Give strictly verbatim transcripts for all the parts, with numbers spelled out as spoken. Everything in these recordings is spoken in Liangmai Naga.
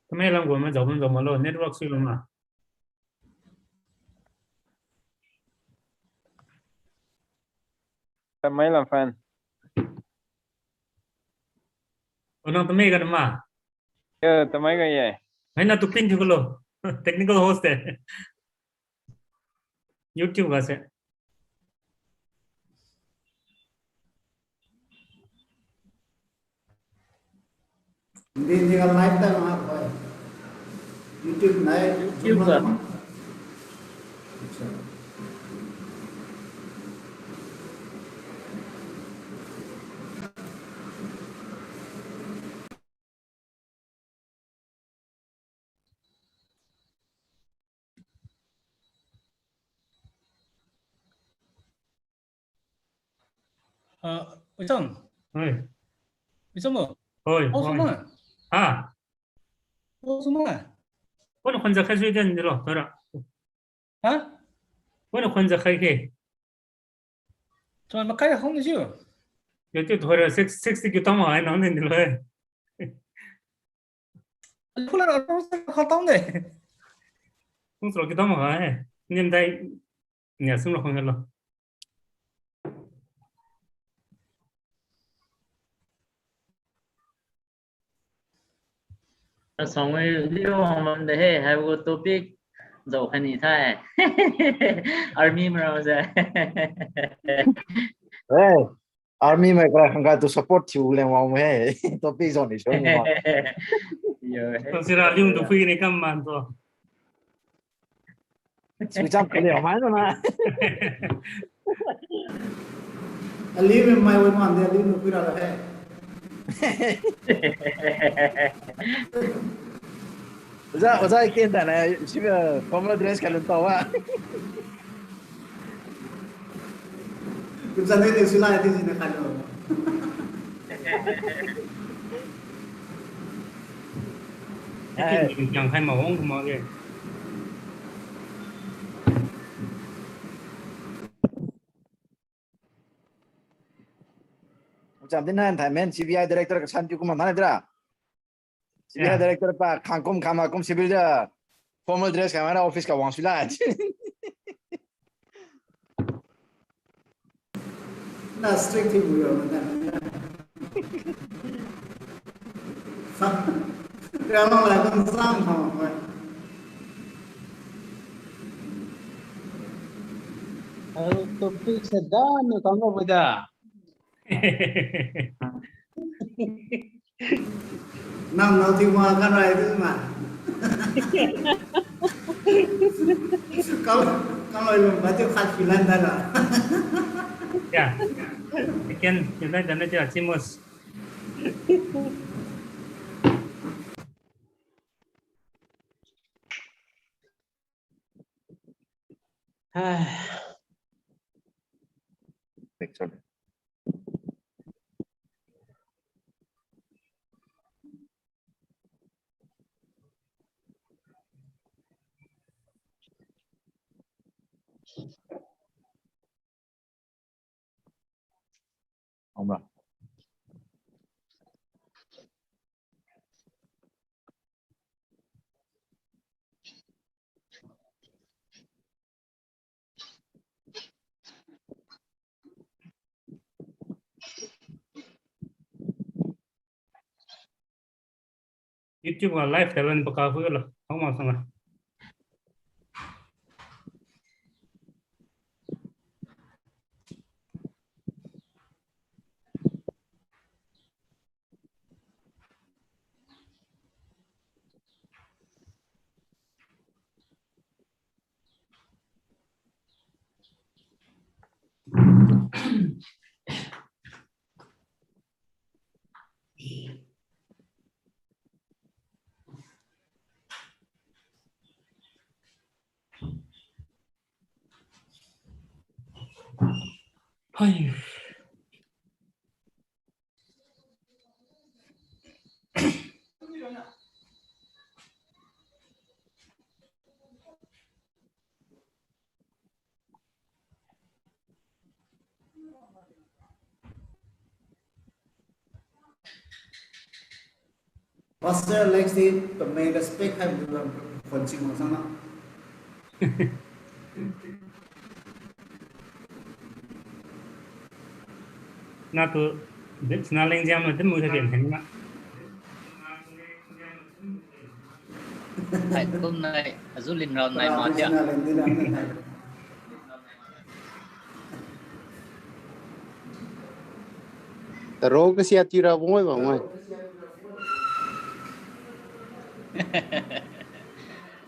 Tamei lam gu ma jao bam jao ma lo, network sui lo ma. Tamei lam fan. O, nang Tamei ga ma? Yo, Tamei ga ye. Hai na tu pin thiu ko lo. Technical host de. YouTube ga se. Hindi, Hindi ga live ta ma koi. YouTube nai, YouTube ga. Acha. Ah, Uicham. Oi. Uicham o. Oi, oi. Suma. Ha. O, suma. Kona khon ja khai sui den dilo, tora. Ha? Kona khon ja khai ke. Chuma makai hong ni jiu. Yo, tiu thora six, six ti kiu tang ma hai nang ni lo hai. Pula ra, ra, ra, kha tang de. Kung sura kiu tang ma hai. Nim dai, nia sum lo khang lo. Asong wi video wang bam de he, haibo topic jao khai ni thai. Army mara se. Hey, army mai kara khangga tu support thiu leng wang he. Topic jao ni so ni ma. Yo, he. Tang sira liu tu phui ni kam man to. Sui cham kali amai na. Ali me mai wai man de, ali me pui ra la he. Oja, oja, iken ta na, si, eh, formal dress ka lun tao wa. Kum sa de, de sila de, sina ka lo. Eh. Kin jing jang khai ma wang kuma ge. Cham din han thai men C B I director ka san tiu kuma thane dira. C B I, yeah, director pa khangkum khama kum civil ja formal dress ka mana office ka wang sui la. Na strict thiu yo ma na. Sa, kaya long lai kong sang ha ma. Haibo topic se da ni kang lo da. Nang nao thiu ma kan rai tu ma. Kang, kang loi lung ba thiu khat kilan da la. Ya. Iken, iken da na ja chimus. Hai. Next one. Omra. YouTube ga live talent paka phuilo. Hong ma sanga. Hai. Pastor Alex di pamai respect hai bu khon ching mang sang na. Natu, sina leng jam na din mu sa din hen na. Hai, kum nai, azu lin rao nai ma dia. Taro kasi ati ra bungoi bangoi.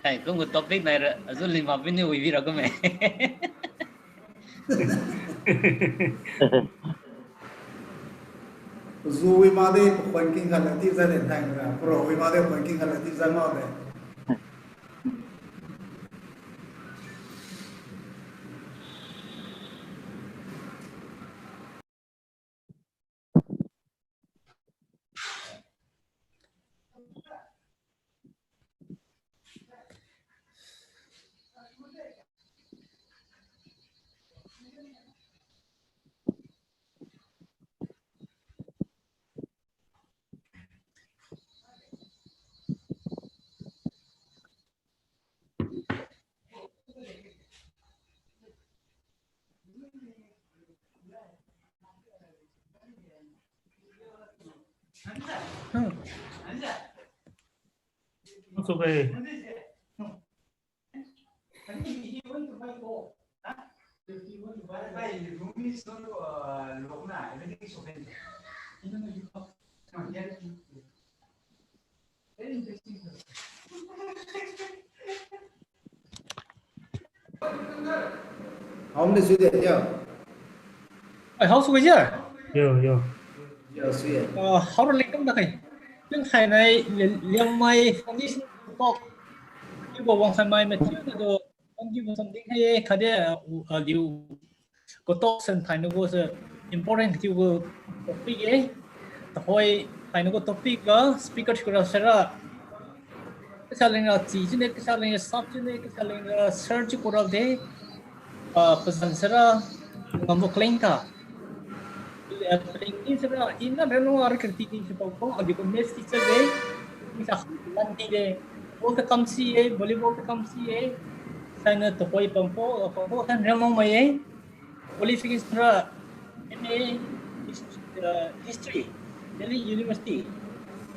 Hai, kum gu topic nai ra, azu lin ma bini wi bi ra kum e. Zu wi ma de, pakhuan king khat la ti zai de thai ra. Pro wi ma de, pakhuan king khat la ti zai ma de. Hao de sui de, yo. Ai, hao sui de? Yo, yo. Yo, sui de. Ah, hao ra leng kam da khai. Tung khai nai, Li-, Liangmai Foundation talk. Kibo wang khai mai, Matthew na do, ang kibo something hai, kade, uh, uh, liu. Ko talk sen thainai gu se important thiu gu topic e. Tuhoi thainai gu topic ga speaker thiu ra sara. Kasa leng ra chi chine, kasa leng ra sap chine, kasa leng ra search kura de. Ah, pasan sara ngambo kleng ta. Eh, paling ni sara ina reno ara kerti ni se pau pau, adi ko maths teacher de. Ni sa lanti de. Ball ta kam si e, volleyball ta kam si e. Saina tuhoi pau pau, pau pau tan reno mai e. Qualification ra M A his-, uh, History, Delhi University.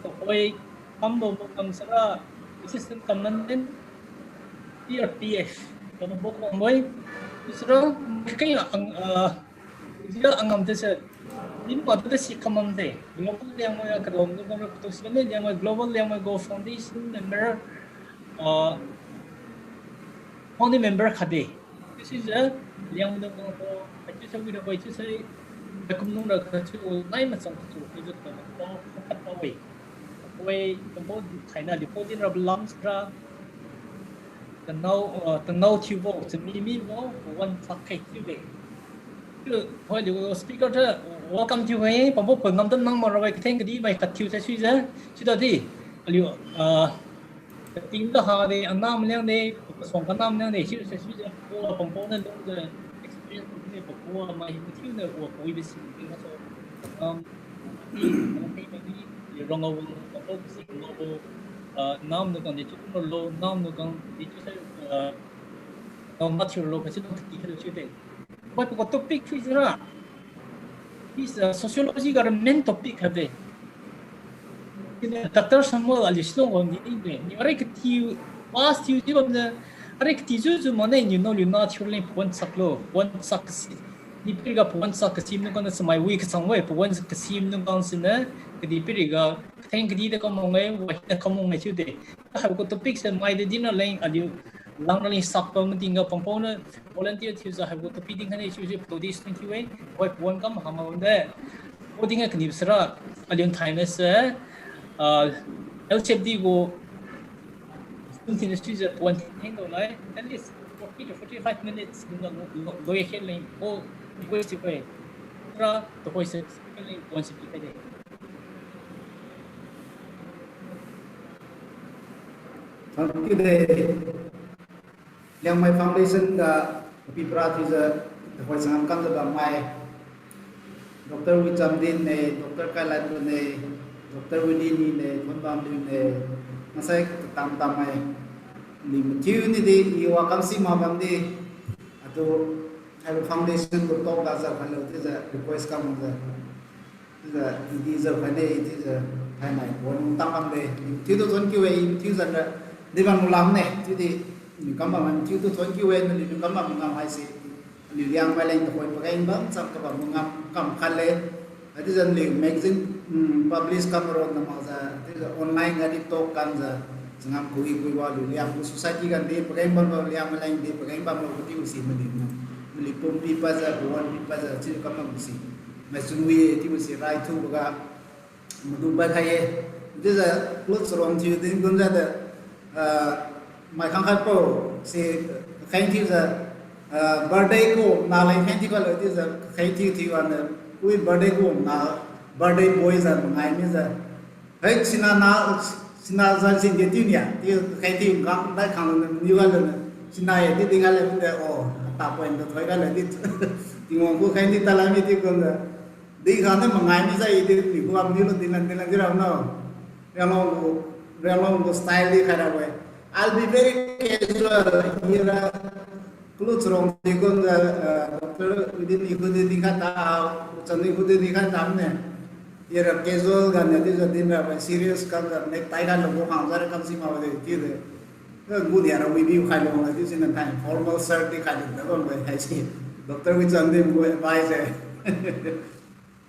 Tuhoi kambo kam sara Assistant Commandant C R P F. Kambo kam boi. Sara kaya ang, uh, sara angam te se. Lim pa te si kamam te. Global Liangmai kadom ni bang tu si ne Liangmai Global Liangmai Go Foundation member. Uh, founding member khat de. This is a Liangmai dungkang tu, achiu sa wi ra bai chiu sai, dakum nung ra kachiu nai machang kachiu, kajiu ka, ka, ka, ka, wei. Wei, kambo thaina liu po din ra lam sara. tanao, uh, tanao thiubo, chami mibo, pawan sak khai thiude. Chiu, hoi, aliu speaker thiu welcome thiu khai, pabo pa ngam tan nang mara wai katheng kadi mai khat thiu sai suijiu. Chiu tadi, aliu, uh, kating da hade, anam liang de, kasuang kanam liang de, chiu sai suijiu, pagu pampao na lungjiu experience de, pagu mai mathiu na wa pui de si, um, Rongawang, Rongawang, ah, nam nu kang di chiu kumlo, nam nu kang di chiu sai, ah, nam mathiu lo, kasi nam kati kalo chiu de. Bai pagu topic thiu jira. Is, ah, sociology ga main topic kha de. Doctor Samuel aliu Shillong wang di de. Niu arai kati pass thiu di bamjiu, arai kati juju mane niu nao liu na thiu leng pawan saklo, pawan sak kasi. Kadihpiriga pawan sak kasi maidung kang na chamai wi kachang we, pawan kasi maidung kang siniu, kadihpiriga, katheng kadi de kam wang-e, wa hina kam wang-e chiu de. Haibo gu topic se mai de dinra leng aliu, langra leng sak pa mating ga pampao na volunteer thiujiu haibo gu topic din kha ne chiu chiu patu di siteng thiu-e, hoi pawan kam hama de. Patu di kha kani sara, aliu thainai se, ah, L C F D gu student thiu ne chiujiu pawan thengdao lai, at least forty to forty-five minutes dungga lo, lo, loi khe leng, o, request thiu-e. Ra, tuhoi se, speaker leng pawan se pi khai de. Thank you de. Liangmai Foundation ga pipra thiujiu, tuhoi changam kamjiu bammai, Doctor Wichamdin ne, Doctor Kailanlu ne, Doctor Winnie ne, Thonbamliu ne, masai katam-tam mai, li mathiu ni di, i wa kamsi ma bam di, atu, haibo foundation gu talk ga jiu khailo chiujiu request kamjiu. Chiujiu, i di jiu khaine, chiujiu, thainai pawan tam bam de, mathiu tu thon kiu-e, mathiu jan ra, di bam lam ne, chiudi, mi kam bam mathiu tu thon kiu-e, naliu kam bam ngam haise, aliu Liangmai leng tuhoi pageng bam cham kabam ngam kam khat le, haichiujiu aliu magazine, um, publish kam ro na makjiu, chiujiu online ga di talk kamjiu, changam kui kui wa aliu Liang gu society ga di pageng bamlo, Liangmai leng di pageng bamlo katibo si maliu na, maliu pum pipadjiu, pawan pipadjiu, chiu kam bam si. Maichun wi-e chiubo si raithuboga, madu pai khai-e. Chiujiu clothes rong thiu din kumjiu de, ah, mai khang khat pao si kheng thiujiu, ah, birthday gu na leng kheng thiu kalo chiujiu kheng thiu thiu wan-e, wi birthday gu na, birthday boy jiu mangai mijiu. Hei, sina na, sina jan sin de chiu nia, chiu kheng thiu ngam dai khang luniu ga luniu. Sina ye di di ga le de, o, ta point tu thoi ga le di. Tingwang gu kheng di tala mi chiu kumjiu. Di khang niu mangai mijiu i di, di gu am niu lo dinlan dinlan di ra no. Rianglong gu, Rianglong gu style di khai rabo-e. I'll be very casual, ira, clothes rong di kumjiu, ah, Doctor Within ni khudi di kha ta, Changdi khudi di kha ta ne. Ira casual ga niu chiujiu din rabo-e, serious kamjiu necktie ga lo gu khang jiu ra kamsi ma de chiu de. Gu nia ra wi di khai lo na chiu siniu thai formal shirt di khai lo da bam de haise. Doctor Wichamdin gu advice-e.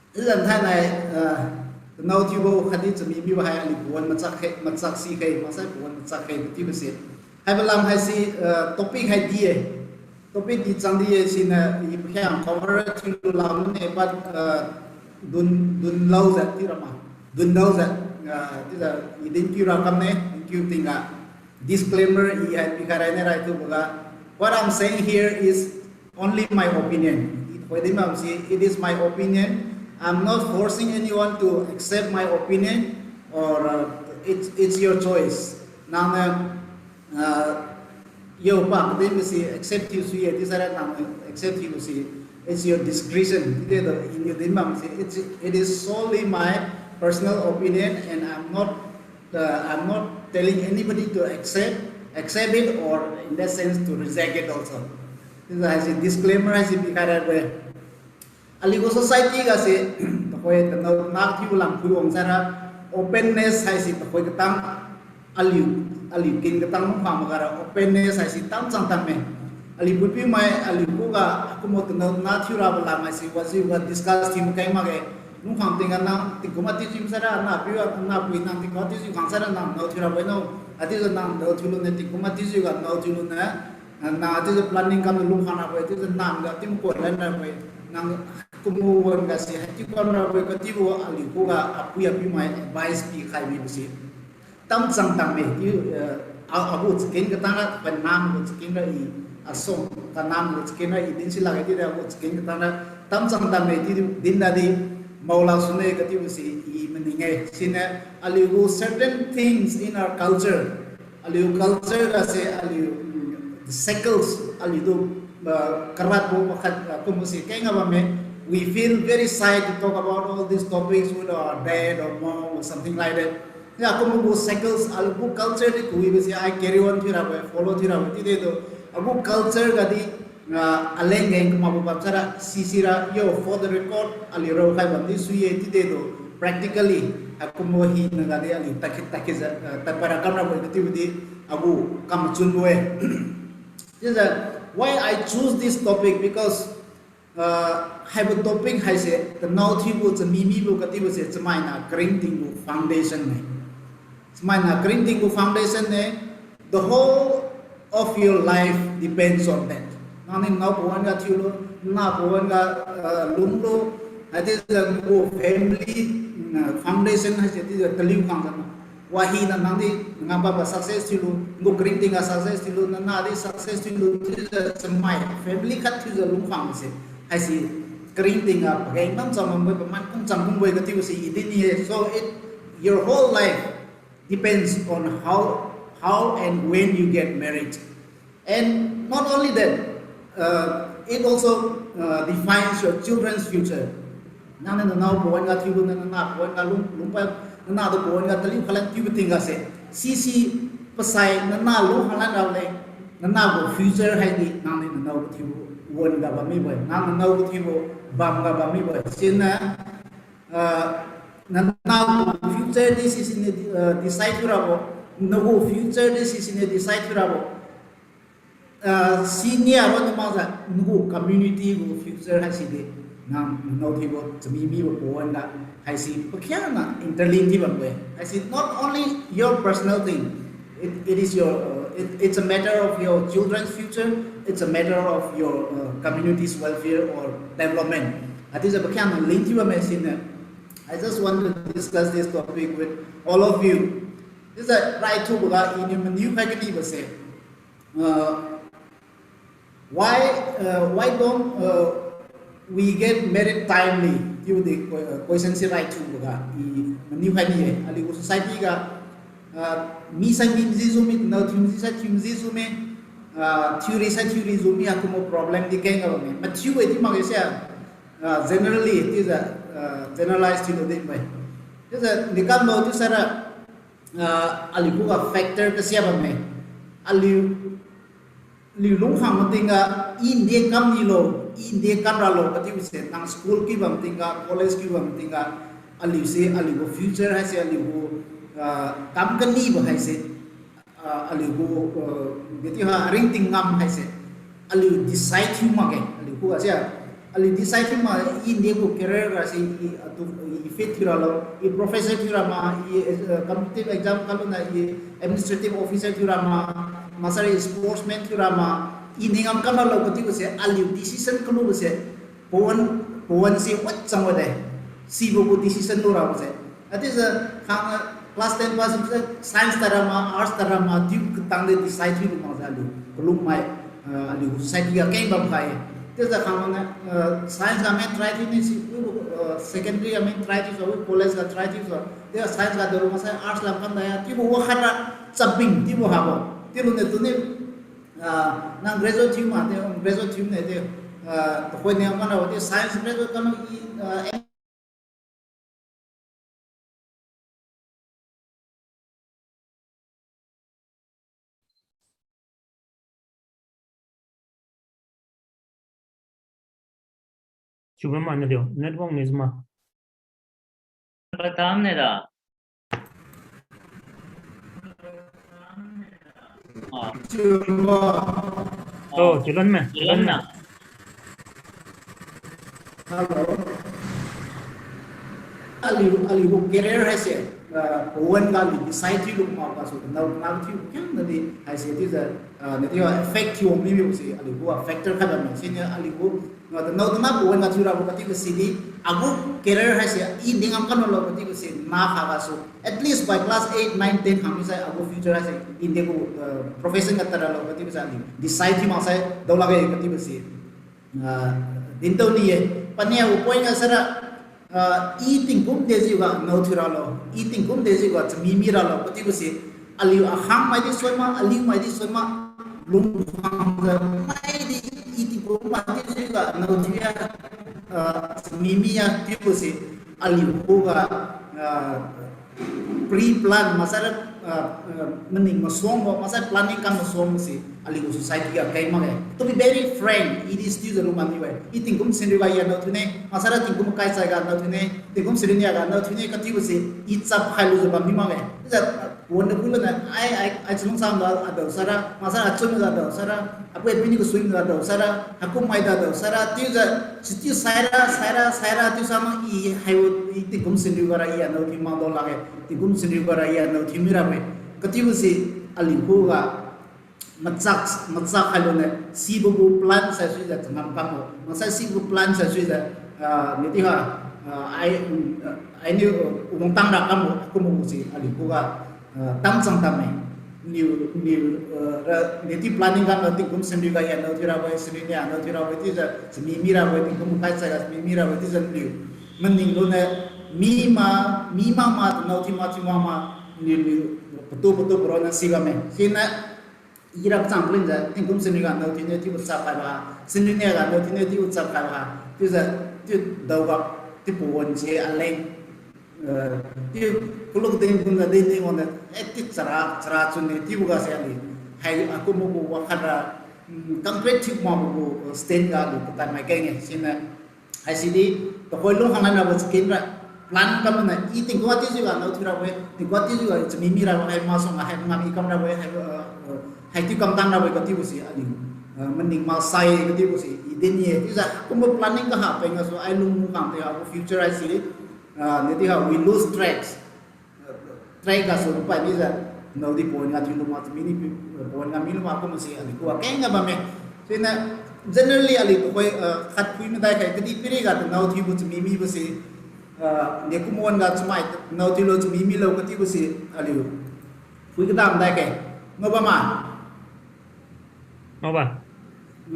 Chiujiu thainai, ah, tanao thiubo khatdi chami mibo hai aliu pawan machak khe, machak si khe, maksai pawan machak khe chiubo se. Haibo lam haise, ah, topic hai di-e. Topic di chang di-e siniu i pakhiang cover thiulu lam ne, but, ah, dun, dunlao jiu chiu rama. Dunlao jiu, ah, chiujiu i din kiu ra kam ne, din kiu tingga. Disclaimer i hai pikhai rai ne raithuboga. What I'm saying here is only my opinion. I thoi di bam si, it is my opinion. I'm not forcing anyone to accept my opinion or, uh, it's, it's your choice. Nangniu, uh, yo pa kadin si accept thiu sui-e, chiusai ra nangniu accept thiu si, it's your discretion. Chiude do iniu din bam si, it's, it is solely my personal opinion and I'm not, uh, I'm not telling anybody to accept, accept it or in that sense to reject it also. Chiujiu haise disclaimer haise pikhai rabo-e. Aliu gu society ga se, tuhoi tanao na thiu lam phui wang sai ra, openness haise tuhoi katang, aliu, aliu kin katang lungkhang maga ra openness haise tam chang tam me. Aliu puipiu mai, aliu khuga, kumbo tanao na thiu rabo lam haise, wajiu ga discuss thiu makai makge, lungkhang tingga nang, tingkum atiujiu sai ra, napiu, napui nang tingkum atiujiu khang sai ra nang nao thiu rabo-e no, atiujiu nang nao thiulu ne, tingkum atiujiu ga nao thiulu ne, ah, nang atiujiu planning kam lungkhang rabo-e, atiujiu nang ga tingkum lan rabo-e, nang kumbo wan ga se, haichiu kam rabo-e, katibo aliu khuga, apui apiu mai advice pikhai mibo se. tamchang tamme chiu, eh, a, agu chaken katang ra, panam gu chaken ra i, asong kanam gu chaken ra i, dinsi lakge chiudi agu chaken katang ra, tamchang tamme chiu din dadi, maolak sune kachiubo si i maning-e. Siniu aliu gu certain things in our culture, aliu culture ga se aliu, mm, shackles, aliu tu, ah, karatbo makhat, ah, kumbo si kengga bamme. We feel very shy to talk about all these topics with our dad or mom or something like that. Ya, kumbo gu shackles, aliu gu culture di kawibo si ai carry on thiurabo, follow thiurabo chiudi tu, agu culture ga di, ah, aleng leng kamakbo bam sara, sisira, yo, for the record, aliu raokhai bamdi sui-e chiudi tu, practically, ah, kumbo hina ga di aliu tadkhai, tadkhaijiu, ah, tadpad ra kamrabo-e kachiubo di, agu kamachunbo-e. Chiujiu, why I choose this topic? Because, uh, haibo topic haise, tanao thiubo, chami mibo kachiubo se, chamaina karingting gu foundation ne. Chamaina karingting gu foundation ne, the whole of your life depends on that. Nangniu nao pawan ga thiulo, na pawan ga, uh, lunglo, haichiujiu nagu family, uh, foundation haise chiujiu taliu khangjiu, wahina nangdi ngam paba success thiulo, nagu karingting ga success thiulo, nana di success thiulo, chiujiu chamai family khat thiujiu lungkhang se. Haise karingting ga pageng bam cham bambo-e, paman kum cham kumbo-e kachiubo se i din-e. So it, your whole life depends on how, how and when you get married. And not only that, uh, it also, uh, defines your children's future. Nangniu nanao pawan ga thiubo, nana pawan ga lung, lungpa, nana tu pawan ga taliu khalan chiubo tingga se, sisi pasai nana lung khalan raleng, nana gu future haidi nangniu nanao gu thiubo wan ga bam mibo-e, nang nanao gu thiubo bam ga bam mibo-e. Siniu, uh, nanao gu future di sisiniu, uh, decide thiurabo, nagu future di sisiniu decide thiurabo. Ah, siniu aro namakjiu nagu community gu future haisi di, nang nanao thiubo chami mibo pawan ga haisi pakhiangna interlink thiu bambo-e. Haisi not only your personal thing, it, it is your, uh, it, it's a matter of your children's future, it's a matter of your, uh, community's welfare or development. Haichiujiu pakhiangna link thiu bamme siniu. I just want to discuss this topic with all of you. Chiujiu raithuboga iniu maniu khai kanibo se, uh, why, uh, why don't, uh, we get married timely? Chiubo di que-, uh, question se raithuboga i maniu khai ni-e. Aliu gu society ga, uh, mi sai mi majijiu mi, nao thiu maji sai thiu majijiu mi, uh, theory sai theory jiu mi, akumbo problem di kengga bamme. Mathiu-e chiu makge se, uh, generally chiujiu, uh, generalize thiulo dinbo-e. Chiujiu nikambo chiu saira, ah, aliu khuga factor kasia bamme. Aliu, aliu lungkhang matingga, i nde kam nilo, i nde kam ralo kachiubo se, nang school kiu bam tingga, college kiu bam tingga, aliu se, aliu gu future haise, aliu gu, ah, kam kanibo haise, ah, aliu gu, ah, dechiu ha ringting ngam haise, aliu decide thiu makge, aliu khuga se, aliu decide thiu ma, i nde gu career ga se, i, atu, i fit thiu ralo, i professor thiu rama, i, eh, competitive exam kaluna, i administrative officer thiu rama, maksara i sportsman thiu rama, i ningam kam ralo kachiubo se, aliu decision kalubo se, pawan, pawan se wat chang wade, sibo gu decision lu rabo se. Achiujiu khang, class ten pass se science tad rama, arts tad rama, chiu katang de decide thiu lu makjiu aliu kalungmai, ah, aliu society ga keng bam khai-e. Chiujiu khang wan-e, ah, science ga main try thiu ni si, wi, ah, secondary ga main try thiujiu, wi college ga try thiujiu, chiu science ga daru maksai arts lam kam daya, chiubo wakhat ra chabing chiubo habo. Chiulu ne tuni, ah, nang graduate thiu ma, chiu graduate thiu ne, chiu, ah, tuhoi ne kam rabo, chiu science graduate kam i, ah, Chiubo ma naliu, network ni jima. Patam ne da. Oh, chilon me, chilon na. Hello. Aliu, aliu gu career haise. ah, pawan ga aliu decide thiulu mak gasu, tanao tana thiu keng nadi, haise chiujiu, ah, nadi effect thiu mi mibo se aliu gu factor khat bamme, siniu aliu gu, ah, tanao tana pawan ga thiurabo katibo sidi, agu career haise i dingam kam ralo katibo se, ma kha gasu, at least by class eight, nine, ten khang misai, agu future haise, i degu, ah, profession ga tad ralo katibo se aliu decide thiu maksai, daolakge katibo se. Ah, dintao ni ye, paniu gu point ga saira, ah, i tingkum dejiu ga nao thiuralo, i tingkum dejiu ga chami miralo katibo se, aliu akhang mai di suan ma, aliu mai di suan ma, lungkhang ga mai di i tingkum mai di jiu ga nao thiu ya, ah, chami mi ya chiubo se, aliu khuga, ah, pre-plan maksai, ah, ah, maning masuangbo, maksai planning kam masuangbo se aliu gu society ga keng makge. To be very frank, it is still the lungmani we. I tingkum sinriu ga i anao thiune, maksai ra tingkum kai chai ga anao thiune, tingkum sinriu nia ga anao thiune katibo se, i chap khailujiu bam mi makge. Chiujiu, ah, pawan na kulana, ai, ai, ai chalungsang ga adao saira, maksai achun ga adao saira, apui apini gu suim ga adao saira, hakum mai da adao saira, chiujiu, sichiu saira, saira, saira, chiu sama i haibo, i tingkum sinriu ga ra i anao thiu mak dao lakge, tingkum sinriu ga ra i anao thiu mirabo-e. Katibo se aliu khuga machak, machak khailune, sibo gu plan saisuijiu changam kambo, maksai sibo gu plan saisuijiu, ah, niti ha, ah, ai, ah, ainiu, ah, wangtang ra kambo, kumbo se aliu khuga, ah, tamchang tamme. Niu, niu, ah, ra, niti planning kamlo tingkum sinriu ga i anao thiurabo-e, sinriu nia anao thiurabo-e, chiujiu chami mirabo-e, tingkum kai chai ga chami mirabo-e, chiujiu niu maning lune, mi ma, mi ma ma, tanao thiu ma, thiu ma ma, niu, niu, patu, patu, paronna si bamme. Siniu, ira chang plinjiu, tingkum sinriu ga nao thiune chiubo chap khaibo ha, sinriu nia ga nao thiune chiubo chap khaibo ha, chiujiu, chiu daoga, chiu pawan se aleng, eh, chiu kalung ding kumjiu ding ding wangniu, eh, chiu chara, chara chunne chiubo ga se aliu, hai akumbo gu wakhat ra, mm, concrete thiu makbo gu, eh, stand ga aliu katai mai keng-e, siniu. Haisidi, tuhoi lung khanglan rabo chakin ra, plan kamna, i tingkum atijiu ga nao thiurabo-e, tingkum atijiu ga chami mirabo hai masuangga hai ngam i kam rabo-e, hai, eh, eh, hai chiu kamtang rabo-e katibo se aliu, eh, maning maksai katibo se i din ye. Chiujiu kumbo planning kaha peng gasu ai lung khang te abo future haisi, ah, niti ha we lose tracks. Track gasu pai mijiu, nao di pawan ga thiulu ma, chami ni pi-, pawan ga milu ma kumbo se aliu khuga keng ga bamme. Siniu, generally aliu tuhoi, ah, khat phui madai khai, kadihpiri ga tanao thiubo chami mibo se, ah, dekum wan ga chamai, tanao thiulo chami milo katibo se aliu phui kada madai khe. Ngao bam ma? Ngao ba?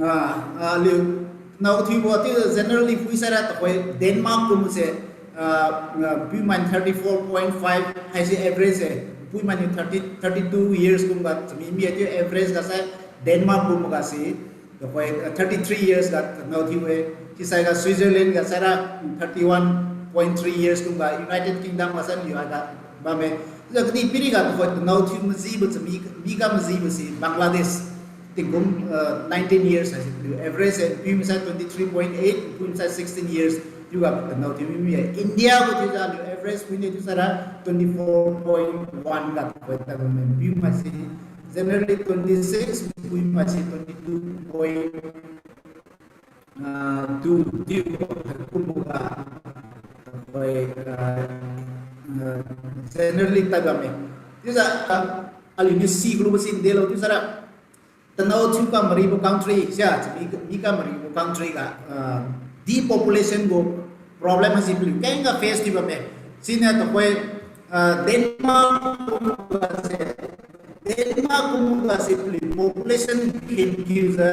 Ah, ah, aliu, nao thiubo chiu generally phui saira tuhoi Denmark kumbo se, ah, ah, piumai thirty four point five haise average e, piumai niu thirty, thirty two years kumga chami mi-e chiu average ga sai Denmark kumga se, tuhoi, ah, thirty three years ga nao thiu-e, chiusai ga Switzerland ga saira thirty one point three years kumga United Kingdom ga sai liu ga bamme. Chiujiu kadihpiri ga tuhoi nao thiu majibo chami, mi ga majibo se Bangladesh. Tingkum, uh, nineteen years haise paliu average e, piu masai twenty three point eight, piu masai sixteen years, chiuga tanao thiu mi mi-e. India gu chiujiu aliu average phuine chiu saira twenty four point one ga poi tadbamme, piu maise generally twenty six, piu maise twenty two point, uh, two, chiu kumboga, poi, uh, uh, generally tadbamme. Chiujiu, uh, aliuniu si kalubo si delo chiu saira tanao thiu kamaribo country sia, mi, mi kamaribo country ga, ah, depopulation gu problem haise paliu kengga face thiu bamme. Siniu tuhoi, ah, Denmark kumga se, Denmark kumga se paliu population khenkiujiu,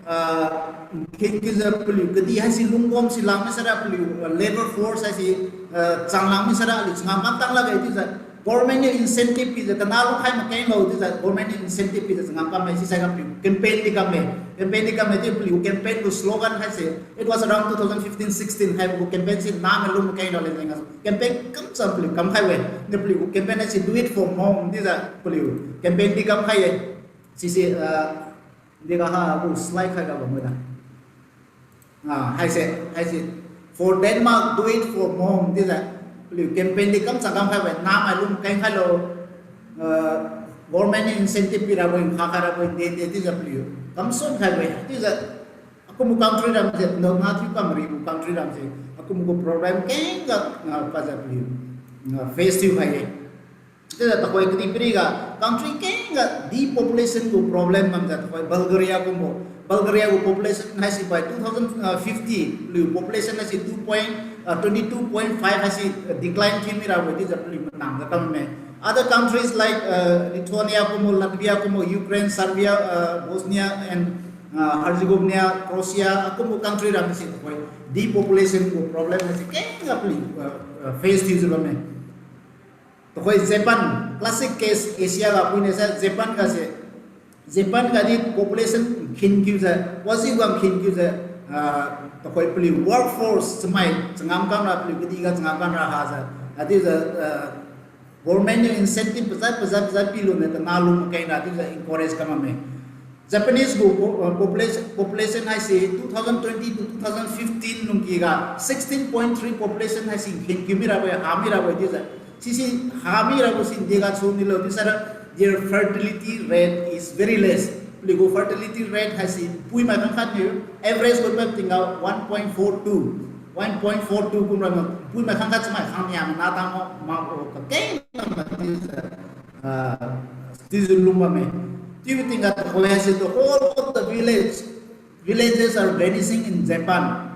ah, khenkiujiu paliu kadih haise lungwang si lang mi saira paliu, ah, labour force haise, ah, chang lang mi saira aliu changam kam tang lakge chiujiu government niu incentive pijiu kana lungkhai makenglo chiujiu government niu incentive pijiu changam kamme, sisai ga paliu campaign di kamme. Campaign di kamme chiu paliu campaign gu slogan haise, it was around two thousand fifteen sixteen haibo gu campaign si name lung makeng rale jeng gasu campaign kamcham paliu kamkhai we. Niu paliu gu campaign haise Do It For Mom chiujiu paliu campaign di kamkhai ye. Sise, ah, dega ha gu slide khai ga bambo da. Ah, haise, haise. For Denmark, Do It For Mom chiujiu paliu campaign di kamcham kamkhai we, namai lung keng khailo, ah, government niu incentive pirabo-e, nkha khairabo-e, dede chiujiu paliu kamsun khai we. Chiujiu akumbo country ramse, nao na thiu kamaribo country ramse, akumbo gu problem kengga, ah, pajiu paliu uh, face thiu khai-e. Chiujiu tuhoi kadihpiriga country kengga depopulation gu problem bamjiu tuhoi Bulgaria kumbo. Bulgaria gu population haisi by two thousand fifty, paliu population haisi two point, uh, twenty two point five haisi, uh, decline thiu mirabo chiujiu paliu manangjiu kamme. Other countries like, uh, Lithuania kumbo, Latvia kumbo, Ukraine, Serbia, uh, Bosnia and, uh, Herzegovina, Croatia, akumbo country ra haise tuhoi depopulation gu problem haise kengga paliu, uh, uh, face thiujiu bamme. Tuhoi Japan, classic case Asia ga puine sai Japan gase, Japan gadi population nkhin kiujiu, wajiu ga nkhin kiujiu, ah, tuhoi paliu workforce chamai changam kamra paliu kadihga changam kamra hajiu, hadijiu, ah, government niu incentive pajat pajat pajat pilune tana lung makeng ra chiujiu encourage kam bamme. Japanese gu po-, uh, population, population haise two thousand twenty to two thousand fifteen lungkiga sixteen point three population haise nkhin kiu mirabo-e, ha mirabo-e chiujiu. Sise ha mirabo si degasu nilo chiusara, their fertility rate is very less. Paliugu fertility rate haise puimai khangkhat niu average gu pap tingga one point four two, one point four two kumra ma puimai khangkhat chamai khangnia mana tangma, ma o kakeng ma chiujiu, ah, chiujiu lung bamme. Chiubo tingga tuhoi haise the whole of the village, villages are vanishing in Japan.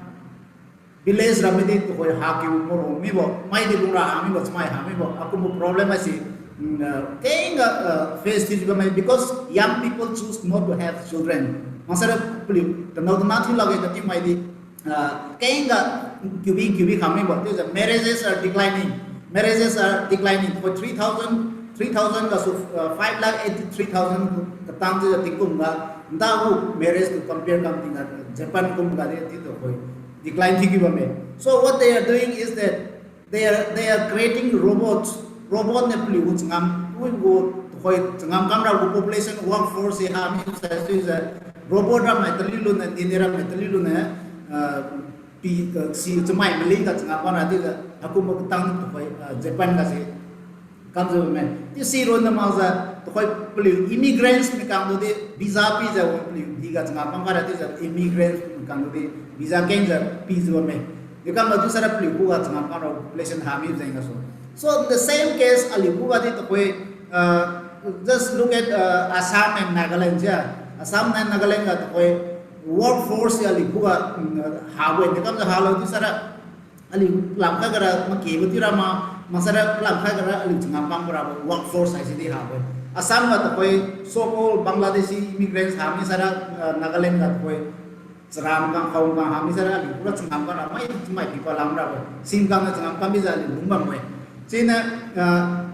Village ra midi tuhoi hakiu moro mibo, maidi lungra ha mibo, chamai ha mibo, akumbo problem haise, mm, uh, kengga, uh, face thiujiu bamme because young people choose not to have children. Maksara paliu tanao tana thiu lakge katiu maidi, ah, kengga kiubi kiubi khang mibo chiujiu marriages are declining. Marriages are declining. For three thousand, three thousand gasu, uh, five lakh eighty three thousand katang chiujiu tingkum ga, nda gu marriage tu compare kam tingga Japan kum gadi chiu tuhoi decline thiuki bamme. So what they are doing is that they are, they are creating robots. Robot niu paliugu changam, wibo tuhoi changam kamra gu population workforce se ha mi sai chiujiu robot ramai taliu luniu, dini ramai taliu luniu, ah, pi, ah, si chamai maling ga changam kamra chiujiu akumbo katang tuhoi, ah, Japan gase kamjiu bamme. Chiu si ronna makjiu tuhoi paliu immigrants mi kangtu di visa pijiu paliu diga changam kam kamra chiujiu immigrants mi kangtu di visa kengjiu pijiu bamme. Dekam madu sara paliu khuga changam kamra population ha mi jeng gasu. So in the same case, aliu khuga di tuhoi, uh, just look at, uh, Assam and Nagaland, yeah. Assam and Nagaland ga tuhoi workforce aliu khuga, mm, habo-e, dekamjiu halo chiusara aliu lamkhat gara makibo chiura ma, maksara lamkhat gara aliu changam kam karabo workforce haisi di habo-e. Assam ga tuhoi so-called Bangladeshi immigrants ha mi sara, uh, Nagaland ga tuhoi charam kang khao kang ha mi sara aliu khuga changam kamra mai, mai pipa lamrabo-e. Simkang ga changam kam mijiu aliu lungbambo-e. Siniu, ah,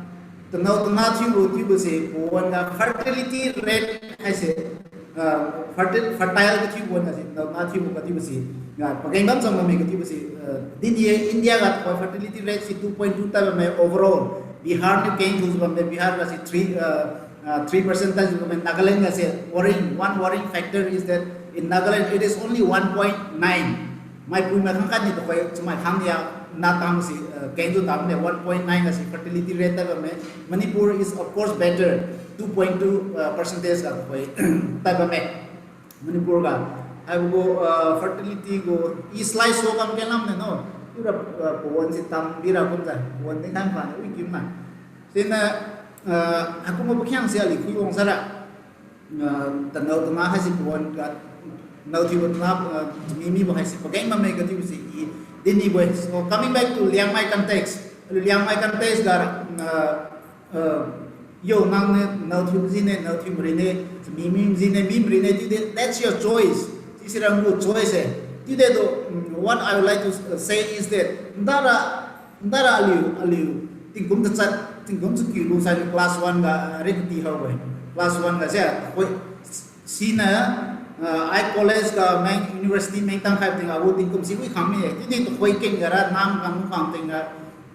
tanao tana thiubo chiubo se pawan ga fertility rate haise, ah, fertile, fertile kathiubo na se, tanao tana thiubo kathiubo se, ah, pageng bam chang bamme kathiubo se, ah, din ye India ga tuhoi fertility rate se two point two tad bamme overall. Bihar niu keng thujiu bamme, Bihar ga se three, ah, ah, three percent tadjiu bamme, Nagaland ga se worrying, one worrying factor is that in Nagaland it is only one point nine. Maipuimai khangkhat ni tuhoi chamai khangnia na tam se, uh, kengjiu tam ne one point nine ga se fertility rate tad bamme. Manipur is of course better, two point two, uh, percentage ga tuhoi tad bamme. Manipur ga haibo gu, uh, fertility gu i slide show kam kenlam ne no. Chiura, uh, pawan se tam bira kumjiu pawan ding tham kha ne wi kim na. Siniu, uh, haikumbo pakhiang se aliu khui wang sara. Ah, tanao tana haise pawan ga, nao thiubo tana, ah, mi mibo haise pageng bamme kathiubo se i din nibo-e. So coming back to Liangmai context, aliu Liangmai context ga, ah, ah, yo nang niu nao thiu majine, nao thiu marine, mi mi majine, mi marine chiudi, that's your choice. Chiusi rang gu choice e. Chiudi tu, mm, what I would like to say is that, ndara Ndara aliu, aliu tingkum tachat, tingkum chakiu lu sai class one ga, ah, ri kati hao-e. Class one ga se, hoi, siniu, ah, ai college ga meng university meng tangkhai tingga gu tingkum si wi khang mi-e. Chiudi tuhoi keng gara nam khang khang tingga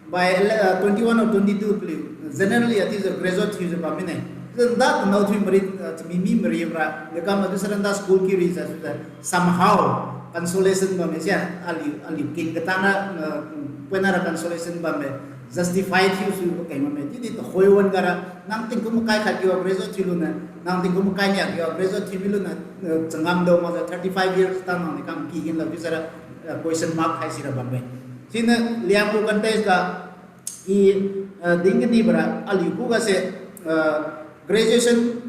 by ele-, ah, twenty one or twenty two paliu generally atiujiu graduate thiujiu bam mine. Chiudi nda tanao thiu mari, ah, chami mi mari ra, dekam adu sara nda school ki ri sa chiujiu somehow consolation bamme sia, aliu, aliu kin katang ra, ah, poina ra consolation bamme, justify thiusu keng bamme. Chiudi tuhoi wan gara, nang tingkum makai khat kiu graduate thiu lune, nang tingkum makai nia kiu graduate thiu mi lune, ah, changam dao makjiu thirty five years tang nang ni kam ki kin lo chiu sara, ah, question mark haisi ra bamme. Siniu Liangmai context ga, I, uh, din kani bara aliu khuga se, uh, graduation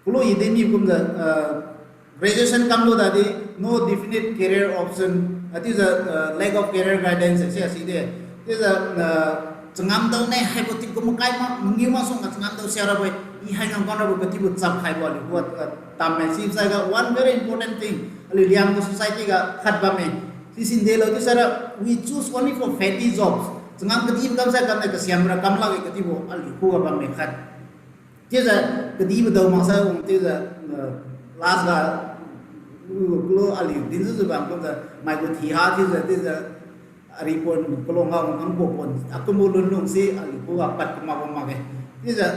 kulu i din mi kumjiu, uh, graduation kamlu dadi no definite career option, uh, chiujiu, uh, lack of career guidance se asi de. Chiujiu, uh, changam dao ne haibo tingkum makai ma, mangiu masuangga changam dao sia rabo-e, i hai ngam kam rabo katibo chap khaibo aliu khuga, uh, tamme. Sisai ga one very important thing, aliu Liangmai society ga khat bamme. Sisi delo chiusai ra, we choose only for fatty jobs. Changam kadi kam sai kam ne kasiam ra kam lakge katibo aliu khuga bamme khat. Chiujiu kadibo dao maksai wang chiujiu, uh, last ga, uh, kulu aliu dinjiu bam kumjiu maigu thiha chiujiu, chiujiu, aripon kulu ngao ngam kuapon akumbo lunlung si aliu khuga pad kamakbo makge. Chiujiu,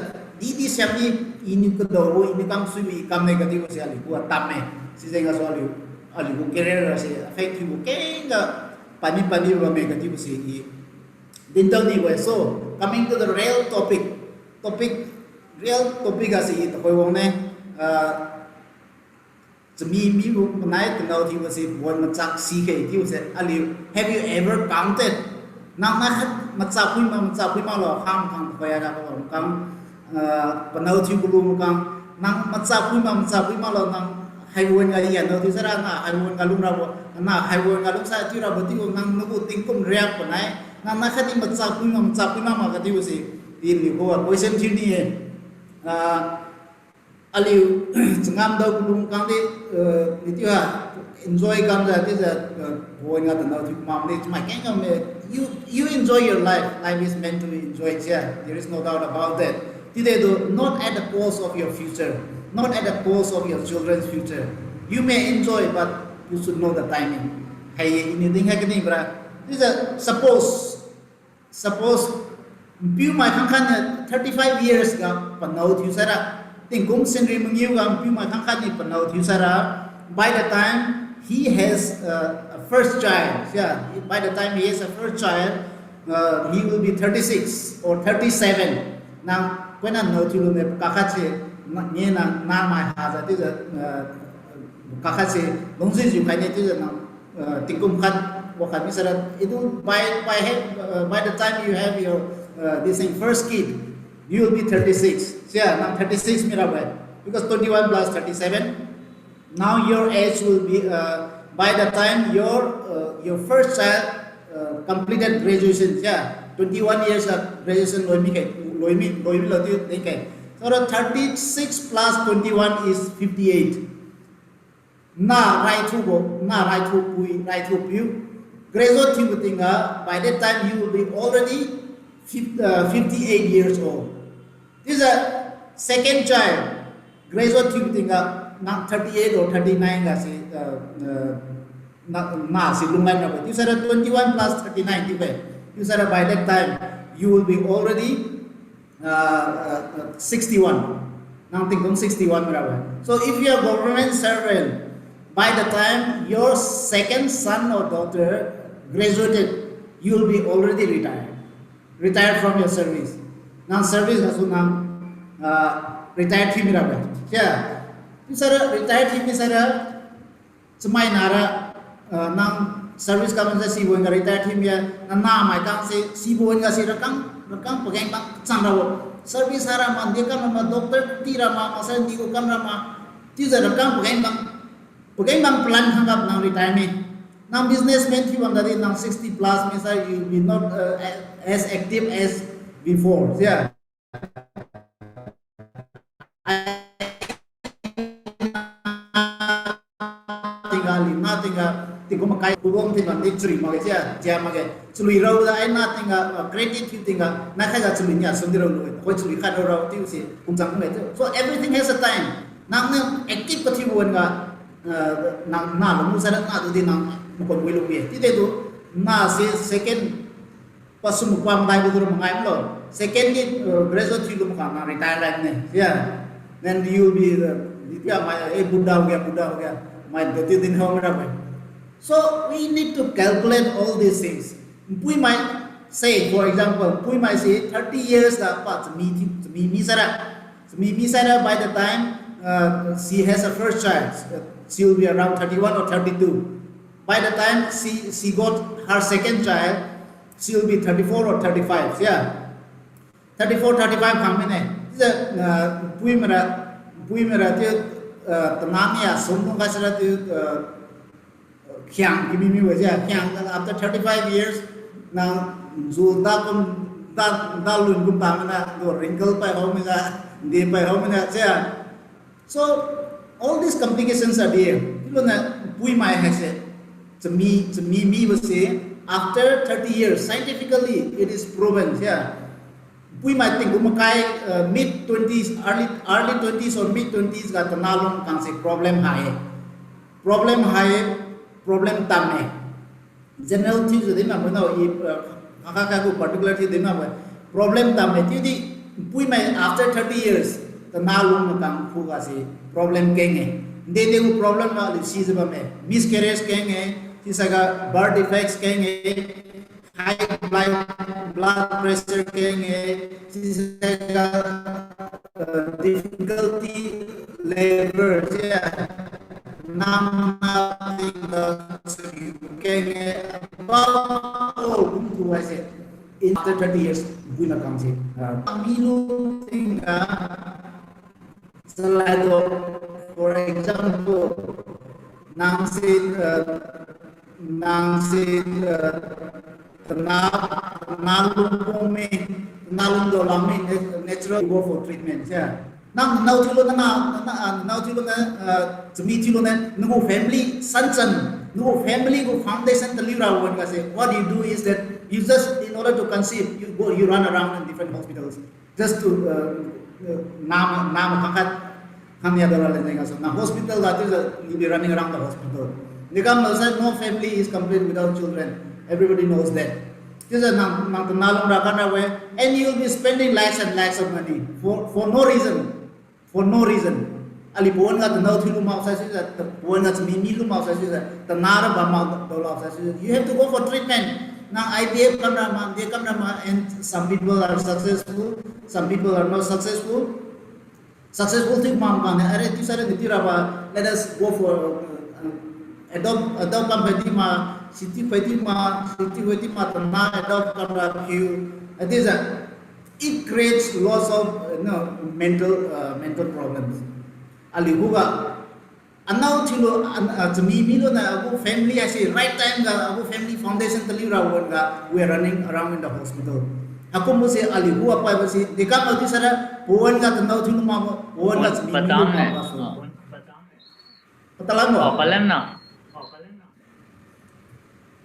di di siam ni, iniu kadaobo, iniu kamsuibo i kam ne katibo se aliu khuga tamme. Sijeng gasu aliu, aliu gu career ga se affect thiubo kengga pami pami bamme katibo se i dintao nibo-e. So, coming to the real topic, topic, real topic ga se i tuhoi wang ne, ah, chami mibo panai tanao thiubo se pawan machak si khe chiubo se aliu, have you ever counted? Nang nakhat machak phui ma, machak phui maklo, kham khang tuhoi ara kabam kang, ah, panao thiu kalu makang, nang machak phui ma, machak phui maklo, nang haiwan ga i anao thiu saira, na haiwan ga lung rabo, na haiwan ga lungsai thiu rabo chiubo, nang nagu tingkum riak panai, nang nakhat di machak phui ma, machak phui mak ma katibo se, i aliu khuga question thiu ni-e. Ah, aliu changam dao kalu makang di, uh, nitiu ha, enjoy kamjiu chiujiu, uh, pawan ga tanao thiu mak di chamai keng kamme. You, you enjoy your life. Life is meant to be enjoyed, yeah. There is no doubt about that. Chiude tu, not at the cost of your future, not at the cost of your children's future. You may enjoy, but you should know the timing. Hai iniu dinkhai kani bara. Chiujiu suppose Suppose, npiumai khangkhat niu thirty-five years ga panao thiu saira, tingkum senri mangiu ga npiumai khangkhat niu panao thiu saira, by the time he has, uh, a first child, yeah, by the time he has a first child, uh, he will be thirty-six or thirty-seven. Nang poina nao thiu lune pakakhat se, na, nge nang namai hajiu chiujiu, uh, kakhat se lungjijiu khai ne chiujiu nang, uh, tingkum khat, wakhat mi saira, it will, by, by have, uh, by the time you have your, uh, this thing, first kid, you will be thirty-six. Sia, nang thirty-six mi rabo-e. Because twenty-one plus thirty-seven, now your age will be, uh, by the time your, uh, your first child, uh, completed graduation, yeah, twenty-one years of graduation loi mi khe, loi mi, loi milo chiu din khe. So the thirty-six plus twenty-one is fifty-eight. Na raithubo, na raithu pui, raithu piu. Graduate thiubo tingga, by that time you will be already fif-, uh, fifty-eight years old. This is a second child. Graduate thiubo tingga, nang thirty-eight or thirty-nine ga se, uh, uh, na, na se lunglai rabo. Chiusai ra twenty-one plus thirty-nine chiu-e. Chiusai ra by that time, you will be already, uh, uh, uh, sixty-one. Nang tingkum sixty-one mi rabo-e. So if you are government servant, by the time your second son or daughter graduated, you will be already retired. Retired from your service. Nang service gasu nang, uh, retire thiu mi rabo-e. Sia. Chiusai ra retire thiu mi sai ra, chamai nara, uh, nang service kam sai sibo wan ga retire thiu mi-e, nang namai kang se sibo wan ga se rakang, rakang pageng bang chang rabo. Service hara ma, nde kam rama, doctor ti rama, maksai nde gu kam rama, chiujiu rakang pageng bang, pageng bang plan khangga nang retire mi. Nang businessman thiu bam dadi nang sixty plus mi sai, you will be not, uh, as active as before. Yeah. Tingga li na tingga tingkum makai kuwang tingga di chalui makge sia, jia makge. Chalui rao da ai na tingga, uh, credit thiu tingga, na khaiga chalui nia sum di rao lui. Khoi chalui khat rao rao chiu se, kum chang kum le chiu. So everything has a time. Nang niu active kathiu wan ga, uh, nang na lunglu sai ra na tu di nang makon wi lu wi. Chiude tu, na se second pasum pam dai bu du mangai mlo. Second ni, uh, graduate thiu lu makang na retire life ne. Yeah. Then you will be, uh, ipia mai, eh, Buddha ho gaya, Buddha ho gaya. Mai do ti din ho mera mai. So we need to calculate all these things. Npuimai, say, for example, npuimai se thirty years ga pa chami thi, chami mi sai ra. Chami mi sai ra by the time, uh, she has a first child, uh, she will be around thirty-one or thirty-two. By the time she, she got her second child, She'll be thirty-four or thirty-five, yeah. Thirty-four, thirty-five khang mine. Chiujiu, uh, pui mara, pui mara chiu, uh, tanah ni a sum lung ga sira chiu, uh, khiang kimi mi wa jia, khiang after thirty-five years, nang ju da kum, da, da lun kum ta mana, do wrinkle pai hao mina, de pai hao mina jia. So, all these complications are there. Chiulo na puimai haise, chami, chami mibo se, after thirty years, scientifically, it is proven, yeah. Puimai tingkum makai, uh, mid twenties, early, early twenties or mid twenties ga tanah lung khang se problem hai. Problem hai, problem tam e. General thiujiu din na mano, i, uh, khakha kha gu particular thiu din na mano. Problem tam e, chiudi puimai after thirty years, tanah lung makang khuga se problem keng e. Nde de gu problem ma aliu sijiu bamme. Miscarriage keng e, chiusai ga birth defects keng e, high blood, blood pressure keng e, chiusai ga, uh, difficulty labor, yeah. Nam, nam, keng e, above all, kum tu haise, in after thirty years, puimai makang se, uh, milu ting ga, salai do, for example, nang se, uh, nang se, uh, tanah, tanah lung pung mi, tanah lung do lam mi, nat-, natural go for treatment, yeah. Nang nao thiulo na, na, na, ah, nao thiulo na, ah, chami thiulo na, nagu family sanchan, nagu family gu foundation taliu ra wan ga se, what you do is that you just, in order to conceive, you go, you run around in different hospitals. Just to, uh, uh, nam, nam khangkhat, khangnia dara le jeng gasu. Na hospital ga chiujiu, you'll be running around the hospital. Nikam no sai, no family is complete without children. Everybody knows that. Chiujiu nang, nang tanah lung ra kan ra we, and you'll be spending lakhs and lakhs of money for, for no reason. For no reason. Aliu pawan ga tanao thiulu mak sai sijiu, pawan ga chami milu mak sai sijiu, tanah ra bam mak dao lau sai sijiu. You have to go for treatment. Nang I V F kam ra ma, de kam ra ma, and some people are successful, some people are not successful. Successful thiu mak mak ne, are thiu sara ne thiu ra ba, let us go for, uh, adopt, adopt kam phai di ma, siti phai di ma, siti phai di ma, tanah adopt kam ra phiu. That is a, it creates lots of, uh, you know, mental, uh, mental problems. Aliu khuga, anao thiulu, an-, ah, chami milu na agu family haise right time ga agu family foundation taliu ra wan ga, we are running around in the hospital. Hakum bo se aliu khuga paibo se, dekam ati sara, pawan ga tanao thiulu mak bo, pawan ga chami milu mak bo su. Patalam bo? Palam na.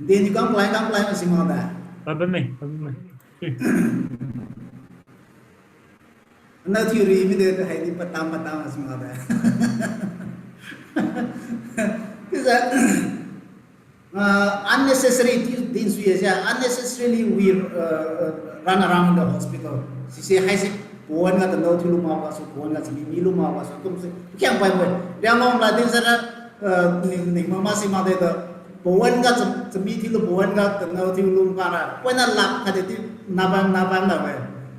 Deni kam palai, kam palai ma si mak da. Pabam me, pabam me. Anao thiu ri mide tu haidi patam patam ma si mak da. Chiujiu, ah, unnecessary thi din sui ya, unnecessarily we, uh, uh, run around in the hospital. Sise haise pawan ga tanao thiulu mak gasu, pawan ga chami milu mak gasu, kum se, kiang pai mo. Riang long la din sara, uh, ning, ning mama si mak de tu, pawan ga cham-, chami thiulu pawan ga tanao thiulu mak ra, pawan na lak khat de ti, nabang, nabang la we.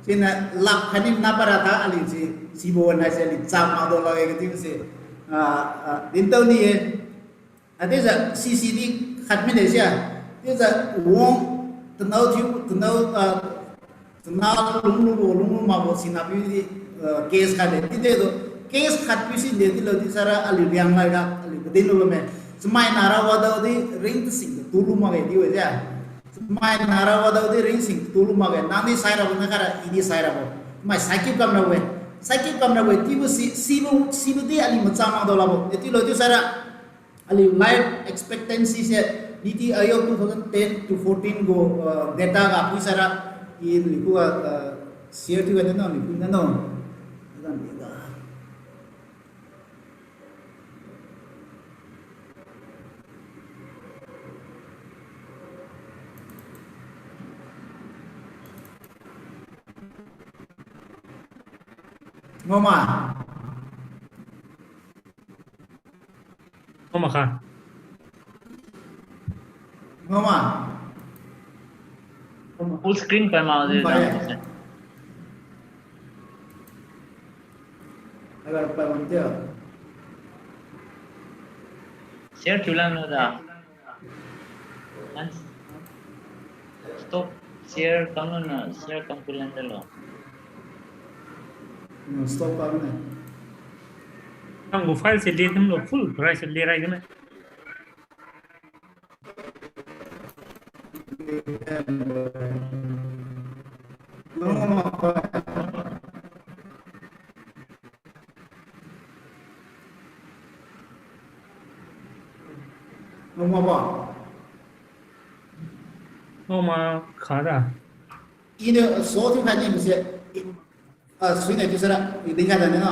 Siniu lak khat ni nabang ra ta aliu si, si pawan haise aliu cham mak do la we kati se, ah, ah, din tao ni ye. Atiujiu C C D khat mide sia. Chiujiu wang tanao thiu, tanao, ah, tanao lunglu, lunglu makbo sina piu di, ah, case khat de. Chiude tu case khat piu sinde chiulo chiusara aliu liang laiga aliu kadin lu bamme. Chamai nara wadaodi ring tasing tulu makge chiu-e sia. Chamai nara wadaodi ring sing tulu makge. Nangdi sairabo na kara, idi sairabo. Mai saikiu kamrabo-e. Saikiu kamrabo-e. Chiubo si, sibo, sibo di aliu macha mak dao lakbo. Chiulo chiusara aliu life expectancy se, Niti Aayog two thousand ten to fourteen gu, uh, data ga phui sara, i aliu khuga, uh, share thiu ga nano, aliu khuga nano. Ngoma. Ngoma kha. Ngoma. Full screen pai ma de. Pai. Agar pai ma de. Share thiu lan lo da. Lan. Stop. Share kamlo na, share kam kulan de lo. Hmm, stop kamne. Nang gu file se delete kamlo, full rai se delete rai kamne. Noma ba? Noma khara. Iniu so thiu khai ni se, i, ah, suinai thiu sara, i dinkhai dane na.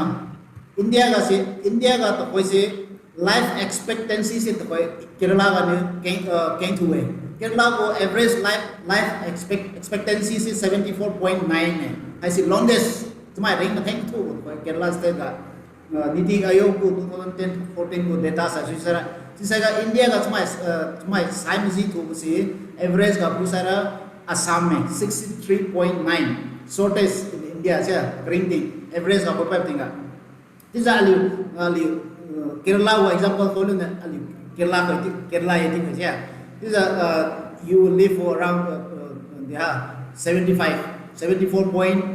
India ga se, India ga tuhoi se, life expectancy se tuhoi, Kerala ga niu keng, ah, keng thu-e. Kerala gu average life, life expect, expectancy se seventy four point nine e. Haise longest, chamai ring matheng thu gu tuhoi, Kerala state ga. Ah, Niti Aayog gu two thousand ten fourteen gu data sai sui sara. Chiusai ga India ga chamai, ah, chamai sai maji thubo se average ga phui sara Assam me sixty three point nine. Shortest in India se, karing ting, average ga phui pai ting ga. Chiujiu aliu, aliu, ah, Kerala wa example ko lune, aliu Kerala ko ti, Kerala ye ting ga se. Chiujiu, ah, you will live for around, ah, ah, seventy five, seventy four point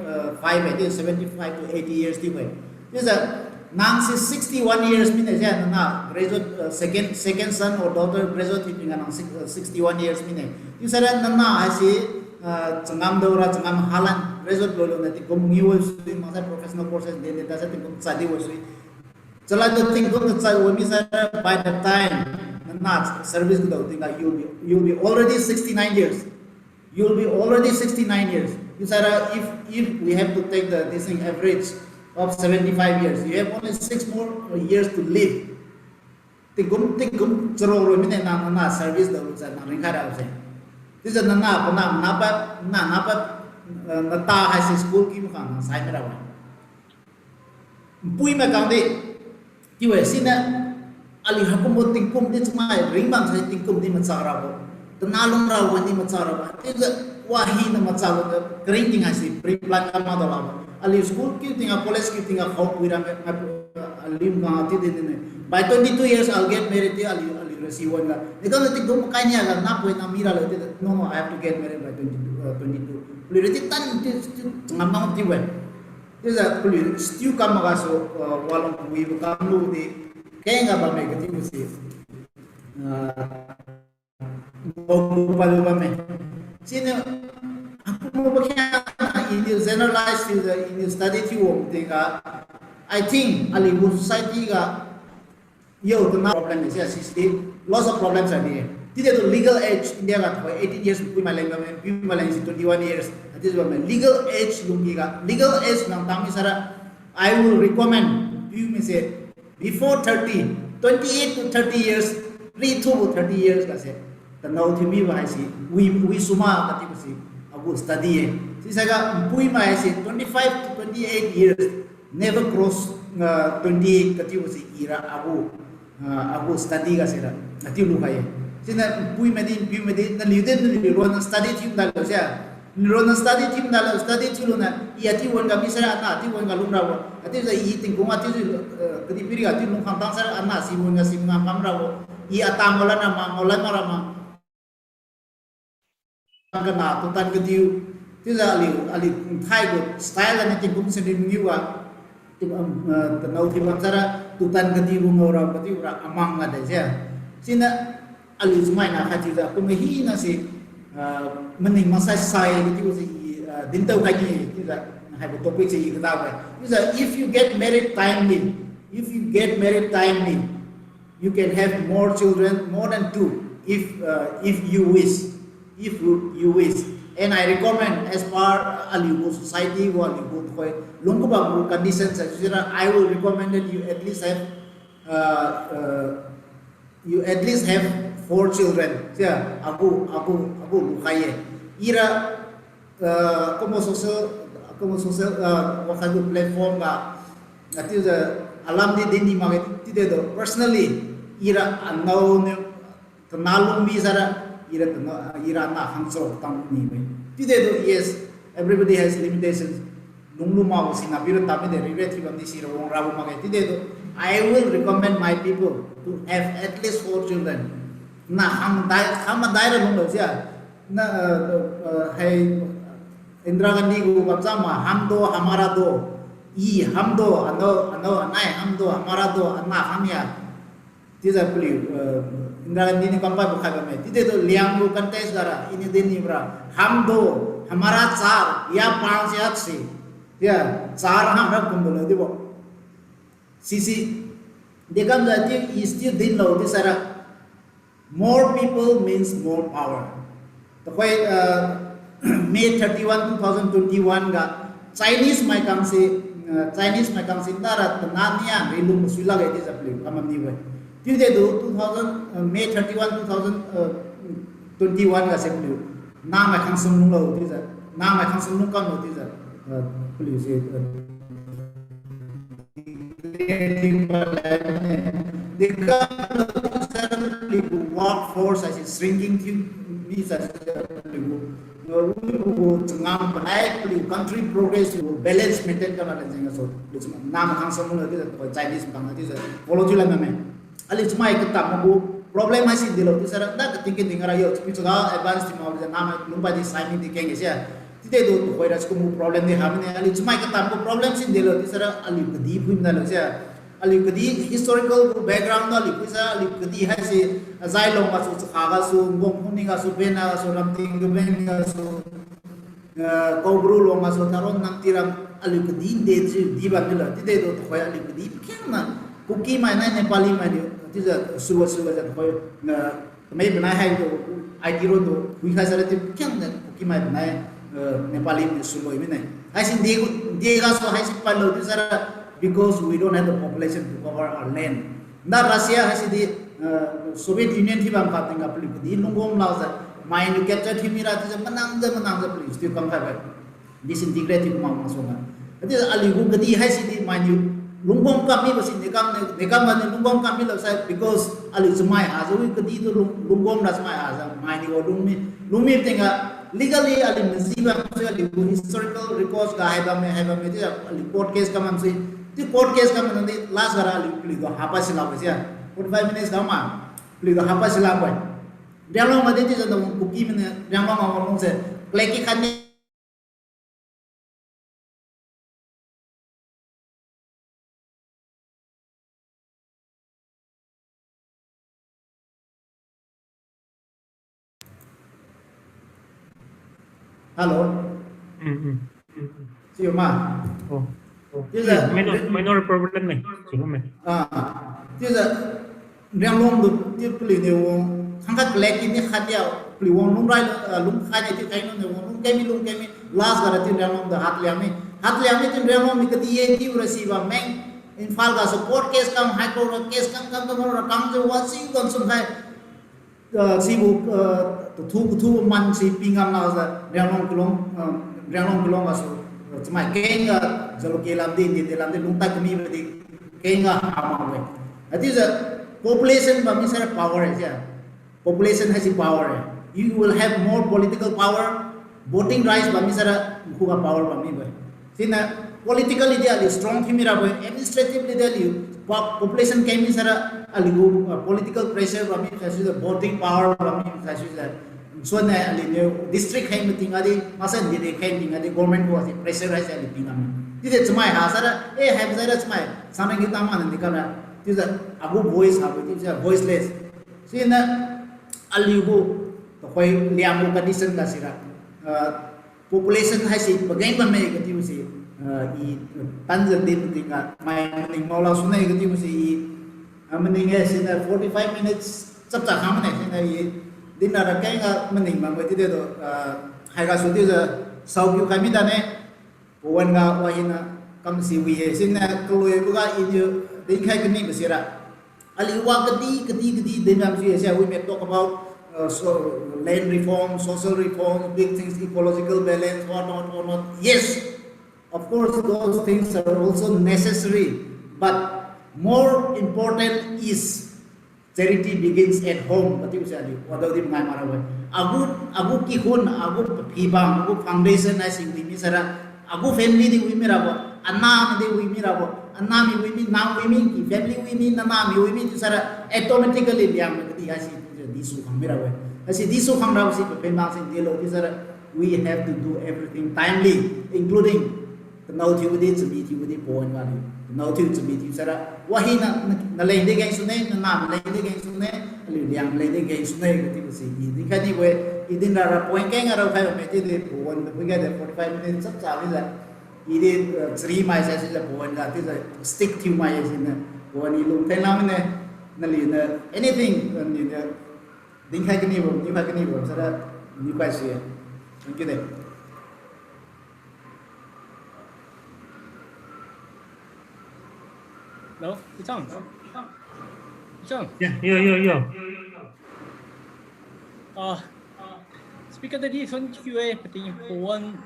five, I think seventy five to eighty years ti bai. Chiujiu, nang se sixty one years mine se, nana graduate, uh, second, second son or daughter graduate thiu tingga nang six, uh, sixty one years mine. Chiusai ra nana haise, uh, changam daora changam halan graduate lolo na tingkum ngiu sui, maksai professional courses de de da sa tingkum chadi wo sui. Chalad da tingkum na chai wo mi sai ra by the time nana service kadao tingga you'll be, you'll be already sixty nine years. You'll be already sixty nine years. Chiusai ra, if, if we have to take the, this thing average of seventy five years, you have only six more years to live. Tingkum, tingkum charuk roi mine nang, nana service dao lu sa nang ringkhai ra se. Chiujiu nana, pana, napa, na, napa, eh, nata haise school ki makhang nang sai mira wa. Npui mai kang di, chiu-e siniu, aliu haikumbo tingkum di chamai ringbam sai tingkum di macha rabo. Tana lung rabo ni macha rabo. Chiujiu wahina macha rabo, karing ting haise pre-plan kam makda labo. Aliu school kiu tingga, college kiu tingga, khao pui ra me, aliu ma chiu di ni. By twenty two years, I'll get married, chiu aliu, aliu ra si wan ga. Niu kam tingkum kai nia ga, napui na mira lo, chiu, no, no, I have to get married by twenty two, uh, twenty two. Aliu ra chiu tan, chiu, chiu, ngam ngam chiu-e. Chiujiu paliu still kam magasu, uh, walung kawibo kamlu di, kengga bamme kachiubo si. Uh, palu bamme. Siniu, akumbo kha, iniu generalize thiujiu, iniu study thiu wang tingga, I think, aliu gu society ga, yo, tana problem is, yes, is the lots of problems are there. Chiudi tu legal age, India ga tu eighteen years pui maleng ga, pui maleng si twenty one years. That is why legal age lungki ga, legal age nang tami sara, I will recommend, pui mi se, before thirty, twenty eight to thirty years, ri thubo thirty years ga se. Tanao thiu mibo haise, wi, wi suma katibo si, agu study e. Sisai ga, pui mai haise, twenty five to twenty eight years, never cross, uh, twenty eight katibo si ira agu, uh, agu study ga sira, atiu lukhai ye. Siniu pui madi, piu madi, naliu de naliu ronna study thiu dalo sia. Naliu ronna study thiu dalo, study thiu luna, i atiu wan ga mi sira, ana atiu wan ga lung rabo. Atiu sa i tingkung atiu, uh, kadihpiri atiu lungkhang tang sira, ana si wan ga si nga kam rabo. I atang wala na ma, wala na rama. Kana tutan kadiu, chiujiu aliu, aliu thai gu style ani tingkum seri mangiu ga, ting, um, uh, tanao thiu bam sara, tutan kadiu gu ngao ra, kadiu ra amang ga de sia. Siniu aliu sumaina khat chiujiu, kum hina si, uh, maning maksai sai kadiu si, uh, dintao khai ni, chiujiu, haibo topic si i kada bai. Chiujiu, if you get married timely, if you get married timely, you can have more children, more than two, if, uh, if you wish, if you, you wish. And I recommend, as per aliu gu society gu, aliu gu tuhoi, lungkuba gu conditions, I will recommend that you at least have, uh, uh, you at least have four children. Sia, agu, agu, agu lukhai ye. Ira, uh, kumo social, kumo social, uh, wakhai gu platform ga, atiu jiu alam di din ni makge, chiude do, personally, ira anao niu, tana lung mi sara, ira tana, ira na hangso tang ni me. Chiude do, yes, everybody has limitations. Lunglu makbo sina pira tami de, regret thiu bam di sira wang rabo makge. Chiude do, I will recommend my people to have at least four children. Na hangdai, hangmadai ra lunglo sia. Na, uh, uh, hai Indira Gandhi gu bamchang ma, "Hum do, hamara do." I hum do, ano, ano, anai hum do, hamara do, ana hum ya. Chiujiu paliu, uh, Indira Gandhi niu kampaibo khai bamme. Chiudi tu Liang gu contest gara, iniu din ni bra. "Hum do, hamara chaar, ya paanch ya chhi." Ya, chaar hang ra kumbo lo dibo. Sisi, dekamjiu chiu, i still dinlo chiu saira. More people means more power. Tuhoi, uh, May thirty-one, two thousand twenty-one ga Chinese mai kangse, uh, Chinese mai kangse nara tanah nia rilung sui lakge chiujiu paliu kamam nibo-e. Chiudi tu two thousand, uh, May thirty-one, two thousand, uh, twenty-one gase paliu namai khangsum lunglo chiujiu, namai khangsum lung kamlo chiujiu, uh, paliu se, uh, Workforce haise shrinking thiu mi sa, paliu gu, uh, gu changam panai paliu country progress gu balance maintain kamlan jeng gasu, paliu changam nam khangsum lunglo chiujiu, Chinese kang chiujiu follow thiu lan bamme. Aliu chamai katam gu problem haisi delo chiu saira, da kating kating ra yo, chiu chaga advance thiu makjiu namai lungbai di sai midi keng-e sia. Chiudi tu tuhoira sikum gu problem di ha mine, aliu chamai katam gu problem si delo chiu saira, aliu kadih phui mdalo sia. Aliu kadih historical gu background aliu phui sa, aliu kadih haise, Azailong gasu, Chakha gasu, Ngong Khuni gasu, Bena gasu, Ramting gu Bena gasu, eh, Kaubru Long gasu, Tharon Nangtiram, aliu kadih nde chiu di bam milo. Chiudi tu tuhoi aliu kadih pakhiangna, Kuki mai nai Nepali mai niu chiujiu suwa suwa jiu tuhoi, na, kamai panai haitu, I T road tu phuikhai sara chiu pakhiangna Kuki mai panai, eh, Nepali niu suloi mine. Haisi de gu, de gasu haisi padlo chiu saira, because we don't have the population to cover our land. Na Russia haisi di, eh, Soviet Union thiu bam kha tingga paliu kadih lungguang lakjiu, mai niu capture thiu mira chiujiu manangjiu manangjiu paliu still kamkhaibo-e. Disintegrate thiu mak mak suangga. Chiudi aliu gu kadih haisi di mai niu lungguang kam mibo si dekam niu, dekam ga niu lungguang kam milo sai, because aliu chamai hajiu wi kadih tu lung, lungguang ra chamai hajiu mai niu lungmi, lungmi tingga legally aliu maji bamsui aliu gu historical records ga hai bamme, hai bamme chiujiu aliu court case kam bamsui. Chiu court case kam bam di last gara aliu paliu tu hapa silakbo sia. Forty-five minutes dao ma, paliu tu hapa silakbo-e. Rianglong madi chiujiu na Kuki mine Rianglong ma wang lungse, kalek ki khatdi Hello. Mm, mm. Chiu ma. Oh. Chiujiu, minor, minor problem ne. Chiu ma. Ah. Chiujiu, Rianglong tu chiu paliu niu wang khangkhat kalek ki ni khatdi paliu wang lungrai, ah, lungkhai ne chiu kainung niu wang lungkeng mi lungkeng mi last gara chiu Rianglong tu hatliang mi. Hatliang mi chiu Rianglong mi kadih ye chiu ra si bamme. Imphal gasu court case kam, High Court ga case kam, kam, kam, kam, ra kangjiu wasi kam sum khai. Ah, sibo, ah, kathu kathubo man si pingam lakjiu, Rianglong kalong, ah, Rianglong kalong gasu, ah, chamai kengga, Jalukie lamdi, Dinde lamdi, lungtad kamibo di, kengga hamakbo-e. Haichiujiu, population bammi saira power-e sia. Population haise power-e. You will have more political power, voting rights bammi saira, khuga power bammibo-e. Siniu politically di aliu strong thiu mirabo-e, administratively di aliu po-, population keng mi saira, aliu gu, ah, political pressure bammi saisuijiu, voting power bammi saisuijiu. Suan nai aliuniu district kheng mating gadi, masan di di kheng ting gadi, government gu si pressure haise aliu pingam. Chiudi chamai ha saira, eh, haibo saira chamai, sangreng ki tang mak nadi kamra. Chiujiu, agu voice habo, chiujiu voiceless. Siniu aliu gu, tuhoi Liang gu condition ga sira, ah, population haise pageng bamme katibo se, ah, i, tanjiu din tingga mai maning mao la sune katibo se i, ah, maning-e siniu forty-five minutes chapcha khang mane siniu i, dinna ra kengga maning bambo chiudi tu, ah, haigasu chiujiu, saokiu khai mi dane. Pawan ga wahina kamsi wi-e, siniu kaloiboga iniu dinkhai kamibo sira. Aliu wa kadih, kadih, kadih dinbam si-e, sia, we may talk about, uh, so, land reform, social reform, big things, ecological balance, what not, what not. Yes, of course, those things are also necessary, but more important is charity begins at home, katibo se aliu wadaodi mangai marabo-e. Agu, agu kikhun, agu paphibang, agu foundation haise wi mi saira, agu family di wi mirabo, anahmi di wi mirabo, anahmi wi mi, nang wi mi, ki family wi mi, nanahmi wi mi chiu saira, automatically Liangmai kadih haise chiujiu disu khang mirabo-e. Asi di su khang rabo si paphen mak si delo di sara, we have to do everything timely, including tanao thiu di, chami thiu di, pawan ga di. Tanao thiu chami thiu sara, wahina, na, naleng di geng sune, nana naleng di geng sune, aliu Liang naleng di geng sune, kati si i di khai ni we, i din ra ra point keng a rao khai me ti di, pawan da pui ga di forty-five minutes chap cha mi za. I di, uh, chari mai sai si za pawan ga, ti za stick thiu mai si na, pawan i lung ten lam ne, naliu na, anything, uh, ni na, dinkhai kanibo, niukhai kanibo, sara, niukhai si. Thank you de. Hello, Ichang. Ichang. Yeah, yo, yo, yo. Ah, speaker tadi phone Q A pating pawan,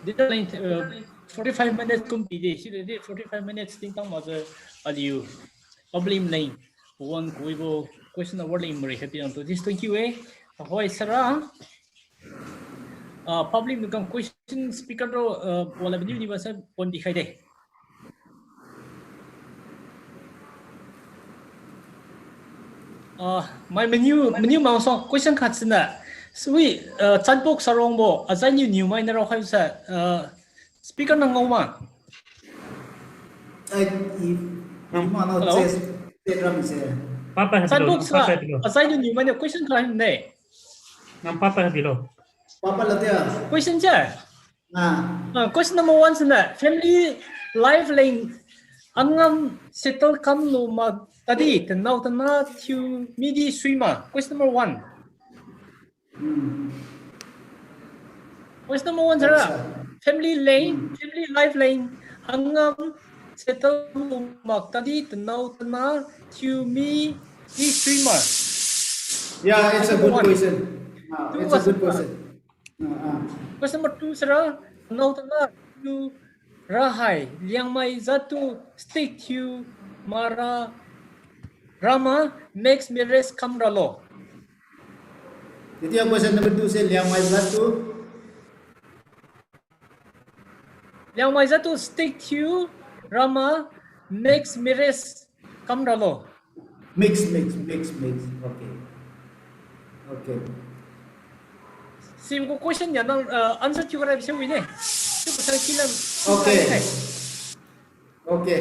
di line, uh, forty-five minutes kum pide, si di forty-five minutes tingtang maza aliu. Public leng, pawan kuibo question award leng mari khat piang tu. This thank you eh. Hoi sara. Ah, public nukang question speaker tu, ah, wala bini ni basa pon di khai de. Ah, mai menu, menu mangso question khat sina. Sui, ah, chatbox sarongbo, azai niu niu mai na rao khai sa, ah, speaker nang ngau ma? Ai, i, i ma no. Hello? Chat, chat ram se. Papa, hello. Chatbox sa, papa, hello. Azai niu niu mai na question khat ne. Nang papa, hello. Papa la dia. Question cha? Ah. Ah, question number one sina, family life leng angam settle kam lu ma tadi, tanao tana thiu midi sui ma. Question number one. Hmm. Question number one sara, acha. Family leng, hmm, family life leng angam settle lu ma tadi, tanao tana thiu midi sui ma. Yeah, it's a good question. Ah, it's a good question. Ah, ah. Question number two sara, tanao tana thiu ra hai, Liangmai jat tu stick thiu mara rama mixed marriage kam ralo. Titi question number two se Liangmai jat tu. Liangmai jat tu stick thiu rama mixed marriage kam ralo. Mix, mix, mix, mix. Okay. Okay. Sibo question niu nang, uh, answer thiu kara bise wi ne. Sibo sa kilan. Okay. Okay.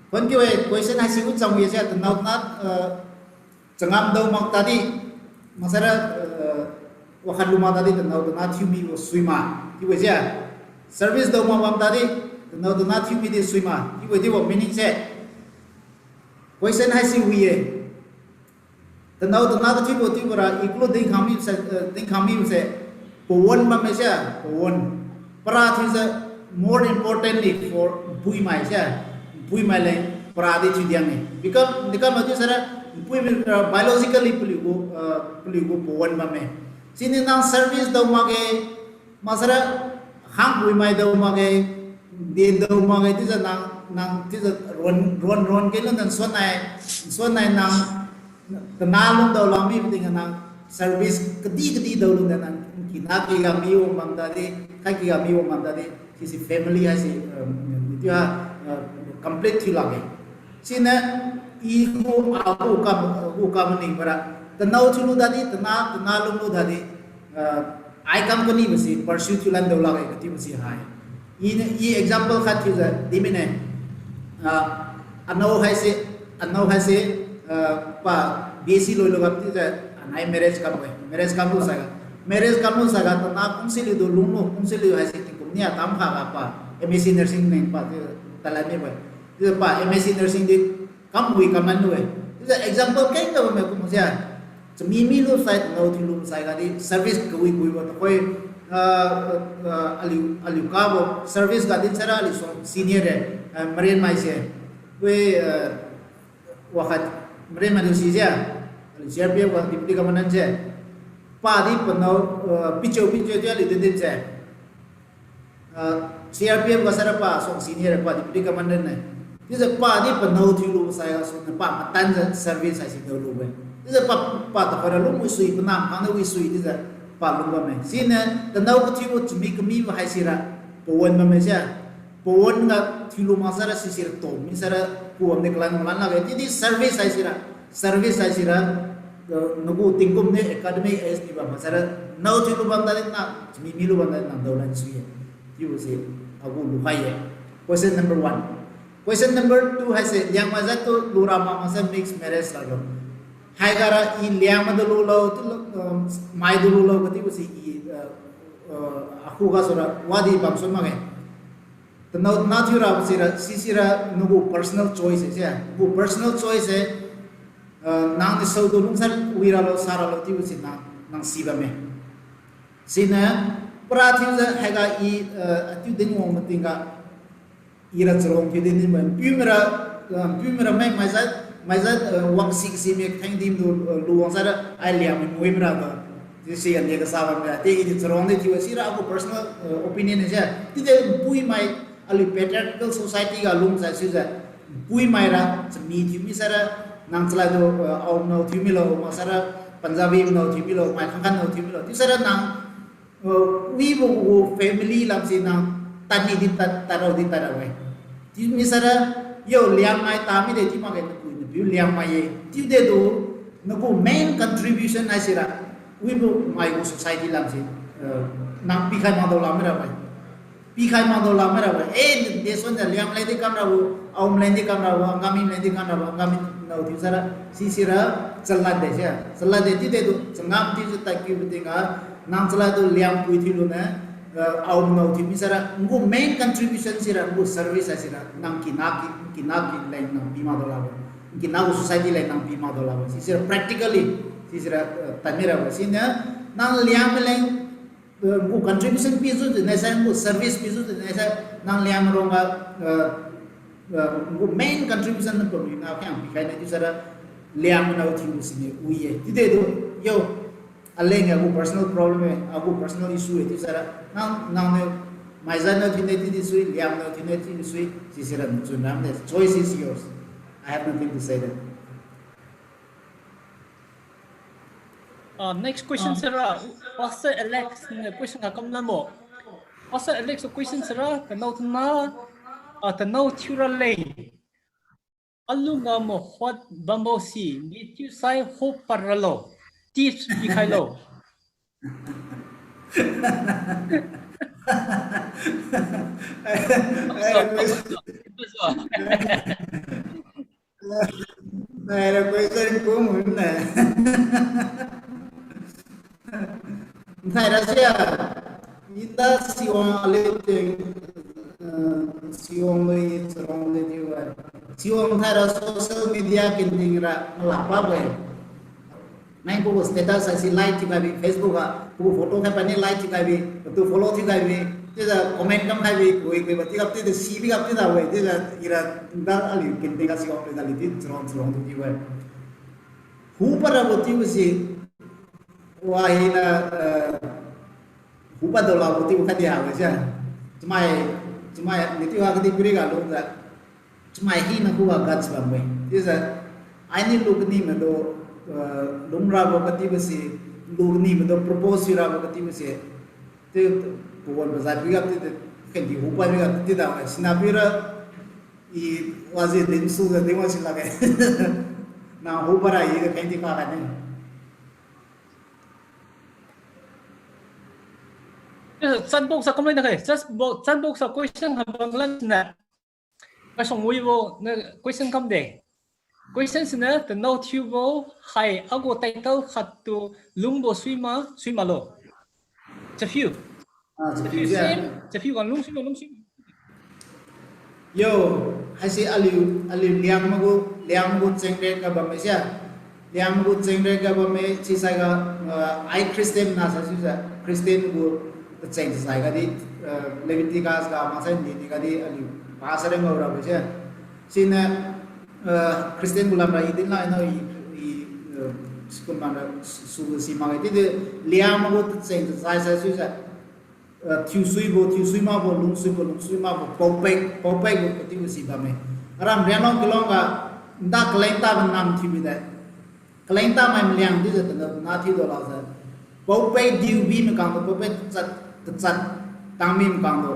Thank you eh. Question haisi wi chang wi se tanao tana, uh, changam dao mak tadi, maksara, uh, wakhat lu mak tadi tanao tana thiu mibo sui ma. Chiubo se. Service dao mak bam tadi, tanao tana thiu midi sui ma. Chiubo chiubo meaning se. Question haisi wi-e. Tanao tana kathiubo thiubo ra include dinkhang mi se, eh, dinkhang mi se, pawan bamme se, pawan. Para thiu se, more importantly for npuimai se, npuimai leng para di thiu diang ne. Because, because ma thiu sara, npuimai, eh, biologically paliu gu, eh, paliu gu pawan bamme. Sini nang service dao makge, maksara khangpuimai dao makge, din dao makge, chiujiu nang, nang chiujiu ron, ron, ron khe lu nang suan nai, suan nai nang, tana lung dao lak mi tingga nang, service kadi kadi dao lung nang, kina kiga mi wang bam tadi, khai kiga mi wang bam tadi, sisi family haisi, um, chiu ha, uh, complete thiu lakge. Siniu, i gu, agu kam, gu kam ning para, tanao thiulu tadi, tana, tana lunglu tadi, uh, ai kam kanibo si pursue thiu lan dao lakge katibo si hai. I, i example khat thiujiu di mine. Ah, anao haise, anao haise, ah, pa B S C loilu ga chiujiu, anai marriage kambo-e. Marriage kamlu saiga. Marriage kamlu saiga, tana kungsiliu tu lunglu, kungsiliu haise tingkum nia tamkha ga pa M S C nursing ning pa chiu talan mibo-e. Chiujiu pa M S C nursing di kamwi kaman lu-e. Chiujiu example kengga bamme kum sia. Chami milu sai, tanao thiulu saiga di service kawi kawibo tuhoi, ah, ah, aliu, aliu kabo service ga din saira aliu suang senior e, ah, Marian mai se. Wi, ah, wakhat Marian mai lu si se. Aliu C R P F ga deputy commandant se. Padi panao, ah, pichiu pichiu di aliu din din se. Ah, C R P F ga saira pa suang senior pa deputy commandant ne. Chiujiu padi panao thiulu saiga suniu pa matanjiu service haise daolu-e. Chiujiu pa, pa tuhoira lung wi sui, panam khangniu wi sui chiujiu pa lung bamme. Siniu tanao kathiubo chami kamibo haisira pawan bamme se. Pawan ga thiulu mak saira sisira tom mi saira kuam ni kalan malan lakge. Chiudi service haisira, service haisira uh, nagu tingkum niu academic age di bam maksara, nao thiulu bam tadi na, chami milu bam tadi na daolan sui ye. Chiubo si agu lukhai ye. Question number one. Question number two haise, Liangmai jat tu lura mak maksai mixed marriage lalo. Haiga ra i Liangmai tu lulo, tu lo, um, mai tu lulo katibo si i, uh, uh, akhuga sura wadi bam sun makge. Tanao na thiura sira, sisira nagu personal choice se, nagu personal choice se, uh, nang ni saotu lungsai wira lo, sara lo chiubo si nang, nang si bamme. Siniu, para thiujiu haiga i, uh, atiu din wang matingga, ira charong thiu din ni mai, piu mira, uh, piu mira mai, maijat, maijat, uh, waksik si mi theng dim tu, uh, luwang sara, ai Liangmai mui mira tu. Chiusi ane kasa bamme, te i di charong di thiu, sira agu personal, uh, opinion se. Chiudi npuimai, aliu patriarchal society ga lungsai siujiu, npuimai ra, chami thiu mi saira, nang chalad tu, uh, aomnao thiu milo, maksara, Punjabi nao thiu milo, mai khangkhan nao thiu milo. Chiu saira nang, uh, wibo gu family lamse nang tadni di tad, tadrao di tadrao-e. Chiu mi saira, yo Liangmai ta mide chiu makge, napui napiu Liangmai ye. Chiude tu, nagu main contribution haisira, wibo mai gu society lamse, uh, nang pikhai makdao lamai rabo-e. Pikhai makdao lamai rabo-e. Eh, desuan niu Liangmai leng di kamrabo, aomai leng di kamrabo, Angami leng di kamrabo, Angami nao thiu saira, sisira, chalad de se. Chalad de chiude tu, changam chiujiu tadkiubo tingga, nang chalad tu Liangpui thiulu niu, uh, aomnao thiu mi saira, ngu main contribution sira, ngu service haisira, nang kina ki, kina ki leng nang pi makdao labo. Kina gu society leng nang pi makdao labo. Sisira practically, sisira, uh, tadmi rabo. Siniu, nang Liangmai leng, uh, gu contribution pijiu dinne sai, gu service pijiu dinne sai, nang Liangmai rongga, uh, uh, gu main contribution nang pami na kang pikhai ne chiu saira Liangmai nao thiu siniu wi ye. Chiude tu, yo, aleng agu personal problem e, agu personal issue e chiu saira. Nang, nang niu, maijat nao thiune chiudi sui, Liangmai nao thiune chiudi sui, sisira nchun ramde. Choice is yours. I have nothing to say that. Ah, next question sira, Pastor Alex niu question ga kamlanbo. Pastor Alex question sira, tanao tana, ah, tanao thiu raleng, alungga mahuat bambo si, ni thiusai hupad ralo, tips pikhailo. Naira question kum hun na. Naira sia, ida siwang aliu ting, eh, siwang lui charong lui diu-e. Siwang thaira social media kenting ra malapa bo-e. Nai kubo status haise like thiukhai bi, Facebook ga kubo photo khai pani like thiukhai bi, patu follow thiukhai bi, chiujiu comment kamkhai bi, kui kui ba chiu gapti de, si bi gapti da we, chiujiu ira da aliu kenting ga siwang lui da aliu di charong charong tu chiu-e. Hupad rabo chiubo si, wa hina, eh, hupad dao labo chiubo khatdi ha we sia. Chamai, chamai, ni chiu ha khatdi piri ga lungjiu. Chamai hina khuga guts bambo-e. Chiujiu, ainiu lu kani maitu, eh, lungrabo katibo se, lu kani maitu propose thiurabo katibo se. Chiu, pawan bazai pi gapti de, khendi hupad pi gapti da we. Sina pira, i waji dinsujiu dinwa si lakge. Nang hupad ra i khendi kha kane. Eh, chat box a kamlai na khai. Chat box, chat box a question ha banglan na. Kasong wibo na question kamde. Question siniu tanao thiubo hai agu title khattu lungbo suima, suimalo. Chaphiu. Ah, chaphiu sia. Chaphiu ga lung suima, lung suima. Yo, haise aliu, aliu Liangmai gu, Liangmai gu chengren ga bamme sia. Liangmai gu chengren ga bamme sisai ga, ah, ai Christian na sa sijiu, Christian gu tacheng sai ga di, ah, Leviticus ga maksai ni ni ga di aliu pastor ngao ra bo sia. Siniu, ah, Christian gu lamra i dinlai no i, i, ah, school lamra su si makge chiudi Liangmai gu tacheng sai sa sijiu. Ah, thiusuibo, thiusuimakbo, lungsuibo, lungsuimakbo, paopad, paopad bo katibo si bamme. Aram Rianglong Kilong ga, nda kaleng tabo nam thiu bide. Kaleng tamai maliang chiujiu tanao na thiu dao lakjiu. Paopad diu bi makang tu, paopad tachat, tachat tang mi makang tu.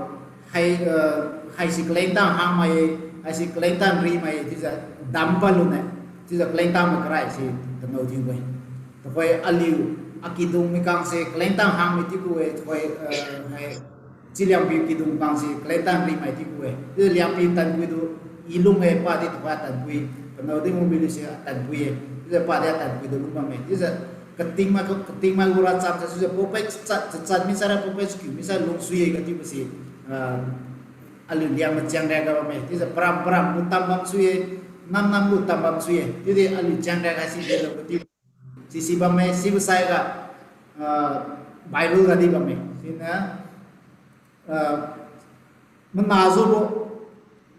Hai, ah, haisi kaleng ta hangmai-e, haisi kaleng ta nrimai-e chiujiu dam pad lune. Chiujiu kaleng tamai karai si tanao thiubo-e. Tuhoi aliu, akidung mi kangse kaleng tang hangmi tiuku-e, tuhoi, eh, hai, Chiliangpi kidung kangse kaleng tang rimai tiuku-e. Chiujiu Liangpi tanpui tu i lung-e, padi tuhoi atanpui. Panao di mung bilu se atanpui-e. Chiujiu padi atanpui tu lung bamme. Chiujiu kating mai, kating mai gu racham sa chiujiu pupet chat, chat, chat mi sara pupet chakiu mi sa lungsui-e katiubo si, ah, aliu Liangmai chiang ria ga bamme. Chiujiu param param gu tam bam sui-e, nam nam gu tam bam sui-e. Chiudi aliu chiang ria ga si delo katiubo sisi bamme, sibo saiga, ah, Bible ga di bamme. Siniu, ah, mana jiubo,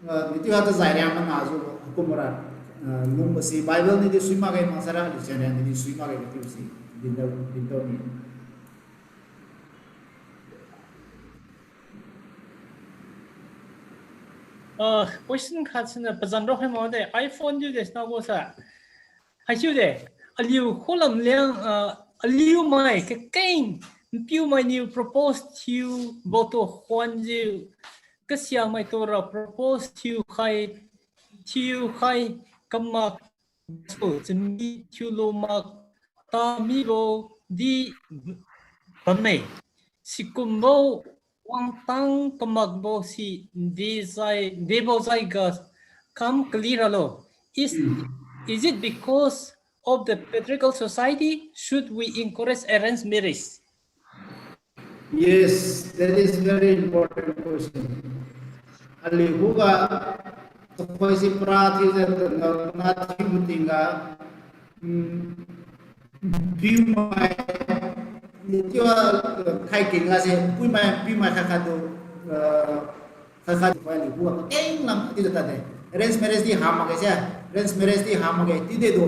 ah, nitiu ha tazai ria mana jiubo, kumra, ah, lungbo si Bible niudi sui makge, maksara aliu chiang ria niudi sui makge katiubo si, dintao, dintao ni. Ah, question khat siniu pazan rao khai makde, iPhone diu de sina bo sa. Haichiu de, aliu khulam Liang, ah, aliu mai kakeng, npiu mai niu propose thiubo tu khuanjiu, kasiamai tura propose thiukhai, thiukhai, kamak, chami thiulu mak, tamibo di bamme. Sikumbo wangtang kamakbo si dejai, debo jaiga kam kali ralo. Is, is it because of the patriarchal society? Should we encourage arranged marriage? Yes, that is very important question. Aliu khuga, tuhoi si pra thiujiu, na, na thiubo tingga, mm, piumai, nitiu, khai kengga se, puimai, piumai khat khat tu, eh, khat khat tu aliu khuga kakeng lam chiujiu tade. Arranged marriage di ha makge se, arranged marriage di ha makge, chiude tu,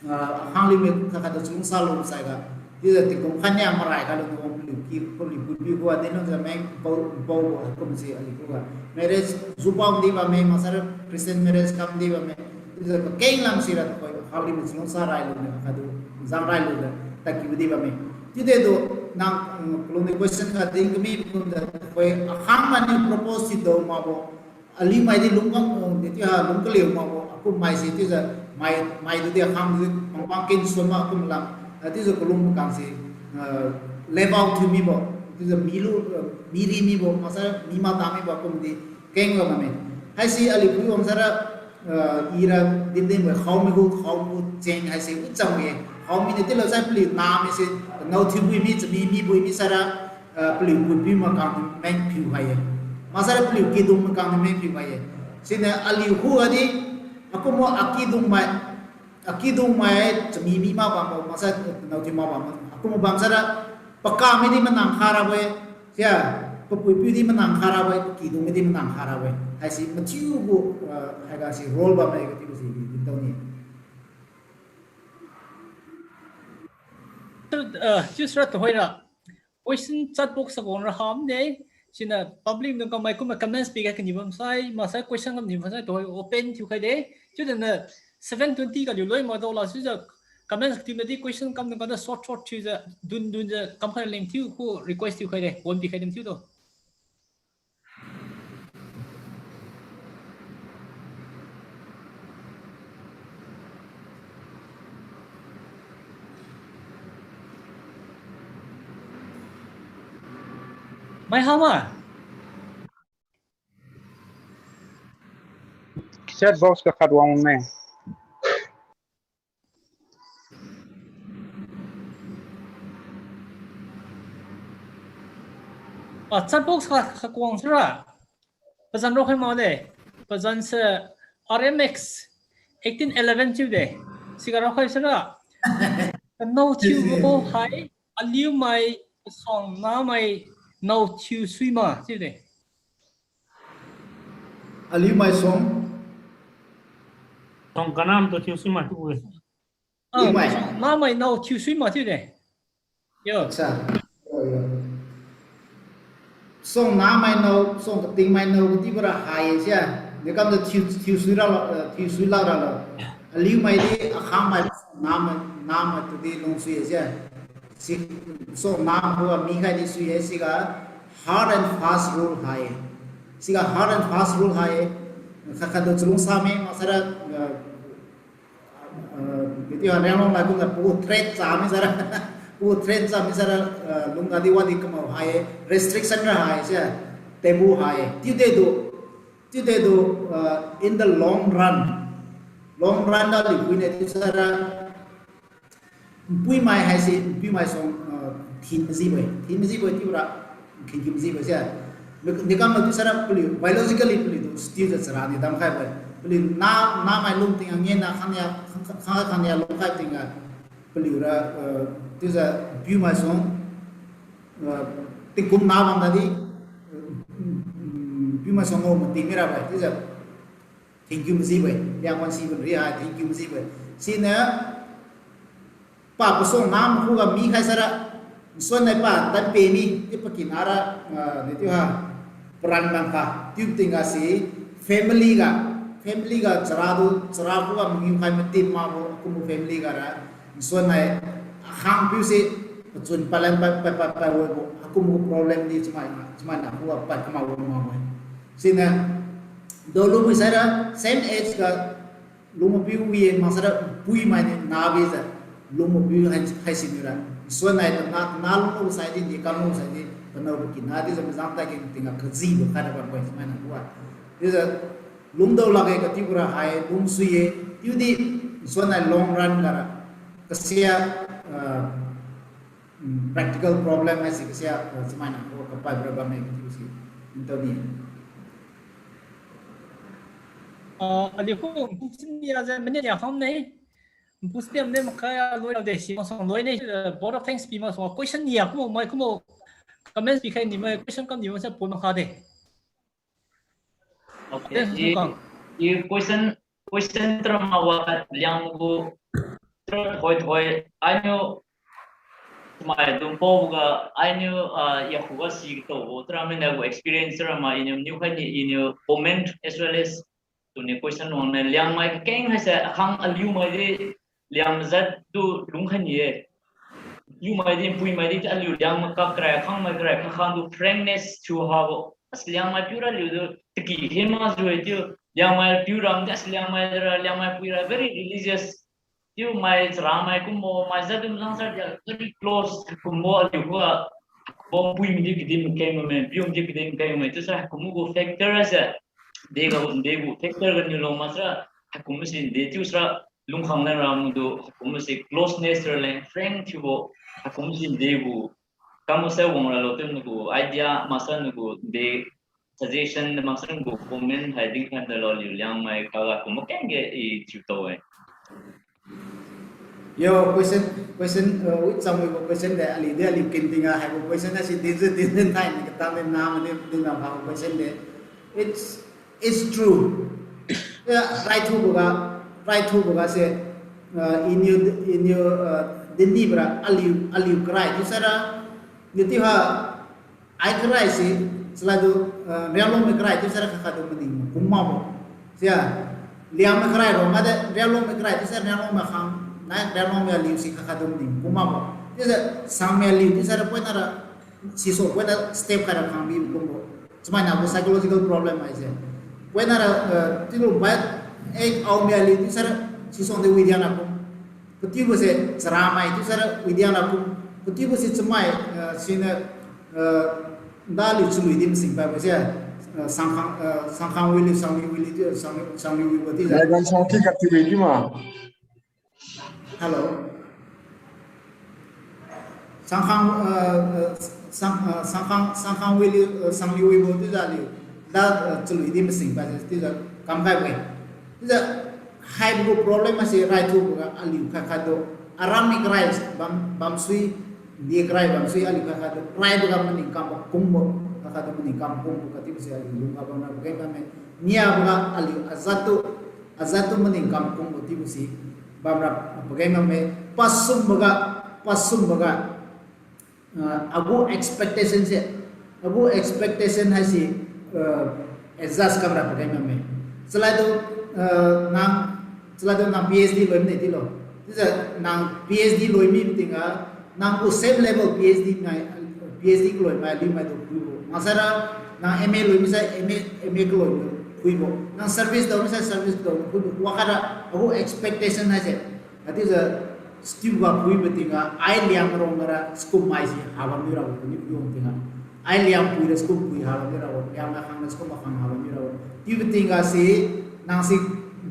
ah, akhang liu mi khat khat tu chalungsa lu saiga. Chiujiu tingkum khatnia marai khalu tu paliu ki, paliu pui piu khuga dinlungjiu meng pao, pao gu kum si aliu khuga. Marriage jupao di bamme, maksara Christian marriage kam di bamme. Chiujiu kakeng lam sira tuhoi akhang liu mi chalungsa railu ne khat khat tu, jang railu ne, tadkiu di bamme. Chiude tu nang, mm, kalung di question ga din kami kumjiu tuhoi akhang maniu propose thiudo makbo. Aliu mai di lungkang, nitiu ha lungkaliu makbo, akum mai si chiujiu, mai, mai tu di akhang di pangpang kin suan ma akum lam, ah, chiujiu kalung kang si, ah, level thiu mibo, chiujiu milu, ah, miri mibo, maksara mi mata mibo akum di keng ga bamme. Haisi aliu pui wang sara, ah, ira din dinbo khao mi gu, khao mi gu cheng haise wicham ye. Khao mi niu tilo sai paliu na mi se, nao thiubui mi, chami mibui mi sara, ah, paliu pui piu makang meng phiu khai ye. Maksara paliu kidung makang meng phiu khai ye. Siniu aliu khuga di, akumbo akidung mai, akidung mai chami mi mabambo, maksara nao thiu mabambo, akumbo bam sara, paka mi di manang kha rabo-e, sia, papui piu di manang kha rabo-e, pakidung mi di manang kha rabo-e. Haisi mathiu gu, ah, haiga si role bamme katibo si dintao ni. Tu, ah, chiusira tuhoira. Question chat box sa khuang ra hamde. Siniu public nung kamai kumma comments pikhai kani bamsai, maksai question kamni bamsai tuhoi open thiukhai de. Chiudi niu seven twenty kaliu loi makdao la chiujiu comments katiu nadi question kam nung kamjiu short short thiujiu dun dunjiu kamkhai leng thiu khu request thiukhai de. Pon pikhai dem thiutu. Mai hama? Chat box ga khat wang ne. Ah, chat box kha, kha kuang sira. Pazan raokhai makde. Pazan se R M X eighteen eleven chiude. Siga raokhai sira. Kanao thiubo hai aliu mai suang namai nao thiu suima chiude. Aliu mai suang. Suang kanam tu thiu suima chiu-e. Ah, aliu mai suang namai nao thiu suima chiude. Yo. Accha. Yo, yo. Suang namai nao, suang kating mai nao katibo ra hai sia. Dekam tu thiu, thiu sui ralo, eh, thiu sui lak ralo. Aliu mai di akhang mai namai, namai tu di lungsui sia. Si, suang nam khuga mikhai di sui-e siga hard and fast rule hai. Siga hard and fast rule hai. Khat khat tu chalungsa me maksara, eh, eh, Chiu Rianglong lad kumjiu pagu threat cha mi sara, pagu threat cha mi sara, uh, lungga di wadi kamao hai, restriction ra hai se, taboo hai. Chiu de du, chiu de du, uh, in the long run, long run da liu pui ne chiu sara, npuimai haise, npuimai suang, uh, thin majibo-e. Thin majibo-e chiubora, nkhin kiu majibo se. Ni kam lo chiu sara paliu, biologically paliu tu still jiu chara ni damkhaibo-e. Paliu na, namai lung tingga ngena khangnia, khang, khang, khangnia lungkhai tingga, paliura, uh, chiujiu npuimai suang, uh, tingkum na bam tadi, uh, npuimai suang ngao mating mirabo-e. Chiujiu thin kiu majibo-e, Liangmai si bun ri hai thin kiu majibo-e. Siniu pa pasuang nam khuga mikhai sara, nsuan nai pa tanpe mi, chiu pakinara, ah, di chiu ha, paran bam kha, chiu tingga si, family ga, family ga chara du, chara khuga mangiu khai matin makbo, kumbo family ga ra, nsuan nai, akhang piu se, pachun palan pa, pa, pa, pa, wobo, akumbo problem di chamai, chamai na khuga pad kamakbo makbo-e. Siniu, daolu mi saira, same age ga, lungmapiu wi-e maksara npuimai niu nabijiu, lungmapiu hai, haisi niura. Nsuan nai tana, tana lunglu sai di, di kamlu sai di, panao pakina dijiu mazang tadkeng tingga kajibo khat ra bam-e, chamai na khuga. Chiujiu, lungdao lakge kachiubora hai, lungsui-e, chiudi, nsuan nai long run gara, kasia, ah, mm, practical problem haise kasia, uh, chamai na khuga kapadbo ra bamme chiubo si, ntao ni. Ah, aliu khu, npusin nia jiu, minute nia kham ne. Npusin nia ne makai a loi de, si masuang loi ne, uh, vote of thanks pi masuang, question nia kumbo, mai kumbo, comments pikhai ni mai, question kam ni mai sa pon makha de. Okay, thanks, i, Kang. I question, question tara ma wa Liangmai gu, tara thoi thoi, ainiu, chamai dungpao ga, ainiu, ah, yakhuga si kataobo, tara mina gu experience tara ma, iniu, niu khai ni, iniu comment as well as, tuni question wang na, Liangmai kakeng haise, akhang aliu mai di, Liangmai jat tu lungkhai ni-e. Aliu mai di, npui mai di, aliu Liangmai kak karai, akhang mai karai, khakhang tu frankness thiu habo. As Liangmai piu ra liu tu, taki khe ma jiu-e chiu, Liangmai piu ram di, as Liangmai ra, Liangmai pui ra, very religious. Chiu mai chara mai kumbo, mai jat tu mazang sa di, very close, kumbo aliu khuga, bo npui mi di kadi makeng bamme, piu mi di kadi makeng bamme, chiusai kumbo gu factor haise, dega, de gu factor ganiu lo maksara, haikumbo si de chiusara, lungkhang lan ra mdu, haikumbo si closeness ra leng, frank thiubo, haikumbo si de gu, kambo sai wang ralo chiu nagu idea, maksara nagu de, suggestion, maksara nagu comment hai dinkhai dalo aliu Liangmai kaga kumbo kengge i thiu tao-e. Yo, question, question, uh, wi cham wi gu question de, aliu de, aliu kin tingga haibo question na si dinjiu dinjiu thai ni katang de, na ma de, dinjiu habo question de. It's, it's true. Ya, raithuboga, raithuboga se, uh, iniu, iniu, uh, dinni bora, aliu, aliu karai chiusara, niti ha, ai karai si, chaladu, uh, Rianglongmai karai chiusara khakhatu maning kum makbo. Sia, Liangmai karai ro made, Rianglongmai karai chiusara Rianglongmai khang, nai Rianglongmai aliu si khakhatu maning kum makbo. Chiujiu Sangmai aliu chiusara poinara, siso poina step khaira khang bi kumbo. Chamai na gu psychological problem haise. Poinara, uh, chiulu bai, eh, Aomai aliu chiusara, sisuang de wi diang ra kum. Katiubo se charamai chiusara wi diang ra kum. Katiubo se chamai, uh, siniu, uh, nda liu chalui di masing paibo se, uh, Sangkhang, uh, Sangkhang wiliu, Sangli wiliu, Sangli, Sangli wibo di. Laiban Sangki katiubo di ma. Hello. Sangkhang, uh, uh, Sang, uh, Sangkhang, Sangkhang wiliu, uh, Sangli wibo chiujiu aliu da, uh, chalui di masing pa chiujiu kamkhaibo-e. Chiujiu haibo gu problem ase raithuboga aliu khakhatu, aram mi karai bam, bamsui, di karai bamsui aliu khakhatu, raiboga maning kam kumbo, khakhatu maning kam kumbo katiubo se aliu lungga bamra pageng bamme. Niaboga aliu ajat tu, ajat tu maning kam kumbo chiubo si bamra pageng bamme. Pasumboga, pasumboga, uh, agu expectation se, agu expectation haise, uh, adjust kamra pageng bamme. Chaladu, uh, nang, chaladu nang PhD loi mine chiulo. Chiujiu nang PhD loi mi tingga, nang gu same level PhD nai, PhD kaloi mai aliu maitu phuibo. Maksara nang MA loi misai MA, MA kaloi phuibo. Nang service dao misai service dao phuibo. Wakhatga agu expectation haise Achiujiu, stew ga phuibo tingga, ai Liangmai rong gara sikum mai si habam mirabo, kaniu phuibo tingga. Ai Liangpui ra sikum pui habam mirabo, Liangmai khang ra sikum makhang habam mirabo. Chiubo tingga si, nang si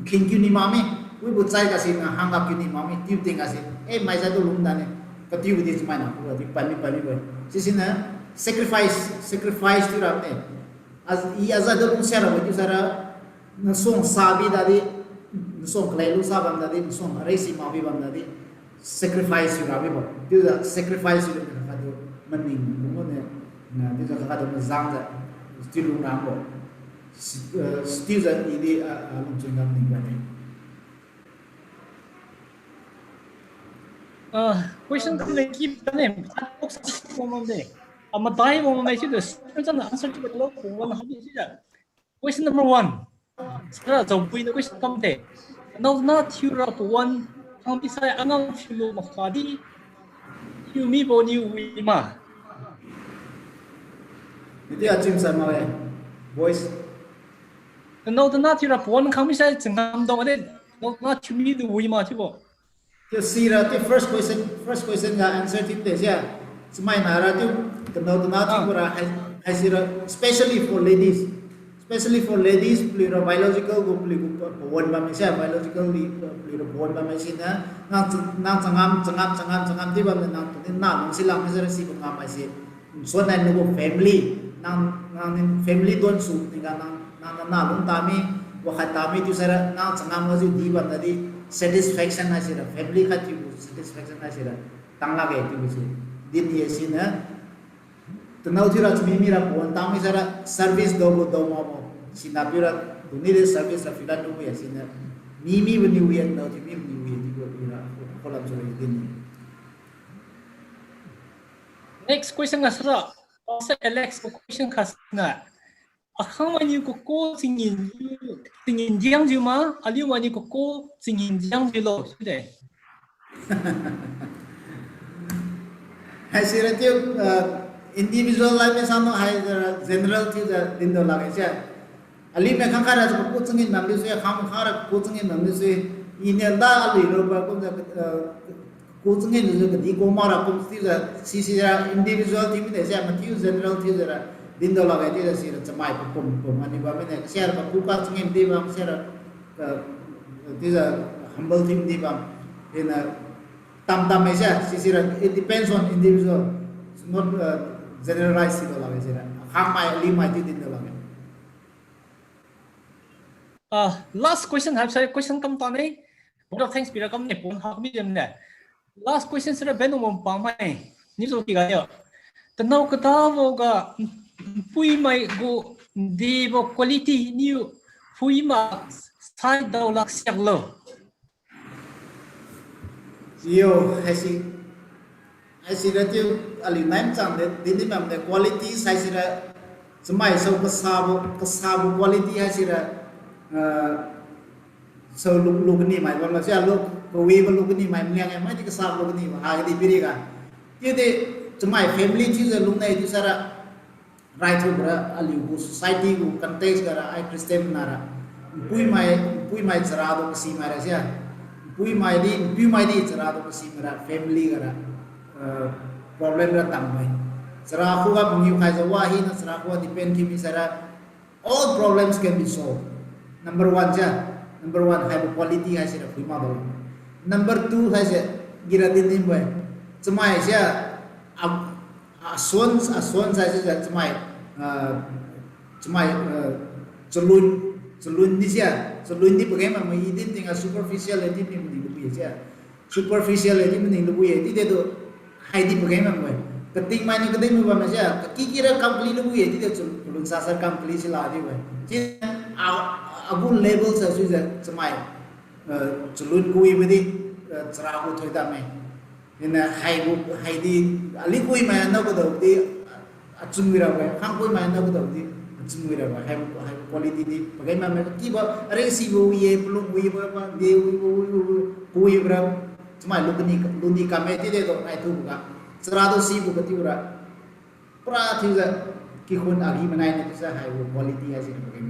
kheng kiu ni makmi, wibo chai ga si nang hangga kiu ni makmi, chiubo tingga si, eh, maisa tu lungdane. Katiubo di chamai nang khuga di pami pami bo. Sisiniu sacrifice, sacrifice thiurane. As, i aza da lungsiarabo chiu saira, nasuang sabi dadi, nasuang kalai lu sa bam dadi, nasuang arei si makbi bam dadi, sacrifice thiura mibo. Chiujiu sacrifice thiura ni khatdi maning, bungbo ne, na, chiujiu khatdi mazangjiu, chiu lung rambo. Si, eh, chiujiu i di, ah, ah, lungchun ga maning bane. Ah, question kam leng ki tane, wangde. Ah, madai wangmai chiude, question answer thiulo, wang hadi chiujiu. Question number one. Sara Jaopui niu question kamde. Naona thiura pawan khang bisai angang phiulo makhadi thiu mibo niu wi ma. Iti achim sa ma-e. Voice. Naona thiura pawan khang bisai changam dao de. Naona thiu mibo niu wi ma chiubo. Chiu sira chiu first question, first question ga answer thiu de sia. Chamai nara chiu, kanaona thiu ra hai, hai sira, especially for ladies. Especially for ladies, paliura biological gu paliu gu pawan bamme sia, biologically, paliura pawan bamme siniu, nang, nang changam, changam, changam, changam di bamniu nang tuni na lung silang sira sibo ngam haise. Nsuan nai nagu family, nang, nang family donsu tingga nang, nang, nang na lung tami, wakhat tami chiu saira, nang changam gajiu di bam tadi, satisfaction haisira, family khat thiubo satisfaction haisira, tang lakge chiubo si. Din ye siniu, tanao thiura chami mira pawan tangmi saira, service daobo dao makbo, sina piura, tuni de service ra philan lubo ye siniu, mi mibo niu wi ye, tanao thiu mibo niu wi ye chiubo ira, khulam sura din ye. Next question ga sara, Pastor Alex gu question kha sina. Akhangmainiu kako chingin, chingin diangjiu ma, aliu mainiu kako chingin diangjiulo, chiude. Haisira chiu, ah, individual life mi sano haisira general thiujiu dindo lakge sia. Aliu mai khangkhat ra chiu kako changin bamdi sui, khang khang ra kako changin bamdi sui. Iniu da aliu lo ba kumjiu, ah, kako changin jiu kadi ko mara kum chiujiu, sisira individual thiu mide sia, mathiu general thiujiu ra dindo lakge chiujiu sira chamai papum pum ani bammine, sira kako ka changin di bam sira, ah, chiujiu humble thiu di bam. Iniu tam tam mai sia, sisira it depends on individual. It's not, uh, generalize thiulo lakge sira. Khangmai, aliu mai chiu dindo lakge. Ah, last question, haisai question kam tane. Vote of thanks pira kamne, pon ha mi jam ne. Last question sira ben wang pamai. Niu so kiga yo. Tanao katabo ga, npuimai gu dibo quality niu phui ma sai daolak siaklo. Yo, haisi, haisira chiu aliu nai mchang de, din di bamde quality haisira, chamai so kasabo, kasabo quality haisira, ah, so lu, lu kani mai bam si alu, kawibo lu kani mai mliang e, maidi kasabo lu kani ma, hagadi piriga. Chiudi, chamai family thiujiu lungne chiu saira, raithubora aliu gu society gu context gara ai Christian nara. Npuimai, npuimai chara tu kasi mai ra sia. Npuimai di, npuimai di chara tu kasi mai ra family gara, eh, problem ra tangmai. Chara khuga mangiu khaijiu wa hina chara khuga depend thiu mi saira. All problems can be solved. Number one sia. Number one, haibo quality haisira phui makbo. Number two haise, gira din din bo-e. Chamai sia, a, asuan, asuan haise chamai, ah, chamai, ah, chalun, chalun di sia, chalun di pageng makmai i din tingga superficial e di maning lubo ye sia. Superficial e di maning lubo ye, chiude tu, haidi pageng makmai. Kating mainiu kating mi bamme sia, kakikira kam kali lubo ye, chiude chalun sasa kam kali sila di bo-e. Chi, a, agu level sa suijiu chamai, eh, chalun kawibo di, eh, chara gu thoidam me. Iniu haibo, haidi, aliu kuimai anao kadao di, achun wi rabo-e, khang kuimai anao kadao di, achun wi rabo-e, haibo, haibo quality di pageng makmai kakibo, areng sibo wi ye, palung wibo, pa, de wibo, wi, wi, wi, kuibo ra, chamai lu kani, luni kamme chiude tu, ai thuboga. Chara tu sibo katiu ra. Pura thiujiu, kikhun agi manai ni chiujiu haibo quality haisi pageng.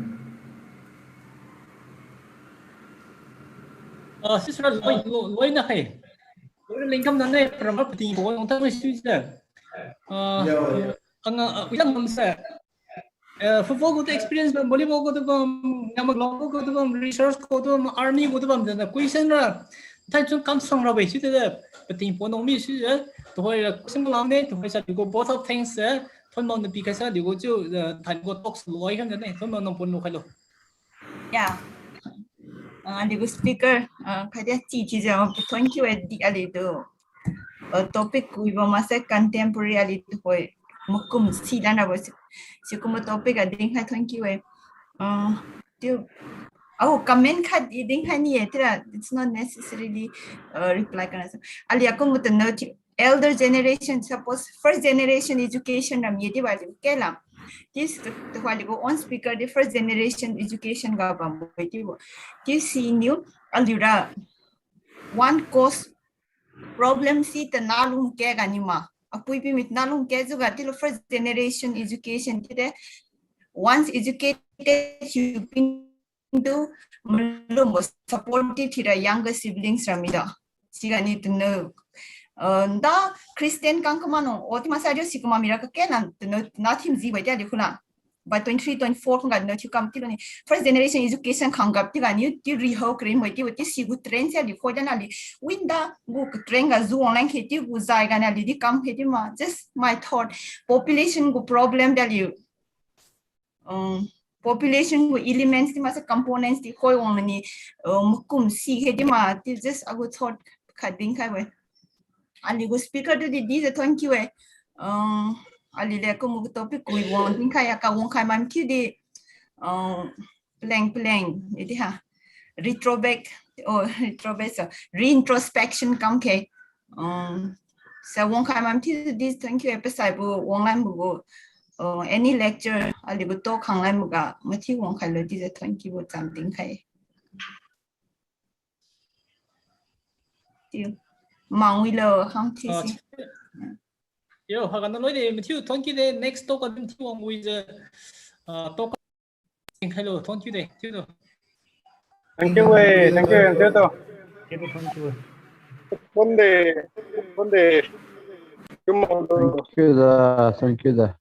Ah, sister, loi, loi, loina hai. Loi lengkam na nai, param pating bo nang tang sui se. Ah, anga, ah, ulang nam se. Eh, football gu tu experience bam, volleyball gu tu bam, nyamak long gu tu bam, research gu tu bam, army gu tu bam, jana question ra. Thai chun kam sang ra bai si te, pating po nong mi si je. Tuhoi ra question lam ne, tuhoi sa gu vote of thanks se. Thon mau na pi kai sa gu chu, eh, thai gu talks loi kan ne, thon mau nang pon lo khai lo. Ya. Ah, aliu gu speaker, ah, khadia chi chi jao, thank you, eh, di aliu tu. Ah, topic kui ba mase contemporary aliu tu hoi. Makum si dan ra ba si, sikumbo topic a ding hai thank you, eh. Ah, tiu, au comment khat i ding hai ni, eh, tira, it's not necessarily, uh, reply kana sa. Aliu akum tu no tiu, elder generation, suppose first generation education ram ye di ba aliu ke la. This, the, the while ago on speaker, the first generation education ga bam bo di bo. This si niu, aliu ra, one cause problem si ta nalung ke ga ni ma. Apui pi mit nalung ke juga tilo first generation education ti de. Once educated, you been do, malum support ti thira younger siblings ra mi da. Siga ni tunu, uh, da Christian kang kama no, o ti masa dio si kama mira ka ke na tunu na thim ji bai tia di khuna. By twenty-three, twenty-four khang ga no thiu kam ti lo ni. First generation education khang gap ti ga ni ti rihau krim bai ti ti si gu trend sia di khoi da na li. Winda gu trend ga zu online khe ti gu zai ga na li di kam khe ti ma. Just my thought. Population gu problem da li. Um, population gu elements ti masa components ti khoi wang ni, um, kum si khe ti ma ti just agu thought khat ding khai we. Aliu gu speaker tu di di je thank you we. Um, aliu le kum gu topic kui wang ding khai ya ka wang khai mam ki di, um, pleng pleng, iti ha. Retroback, oh, retroback, so, reintrospection kam khe. Um, sa wang khai mam ti di thank you, eh, pasai bu wang lan bu gu, uh, any lecture, aliu gu talk khang lan bu ga, mati wang khai lo di je thank you bu cham ding khai. Tiu. Mang wi lo, hang ti si. Yo, haga na loi de, mati thank you de, next talk a mati wang wi je, uh, talk Thank you, thank you de, thank you. Thank you, eh, thank you, thank you, to. Thank you, thank you. Thank you da, thank you da.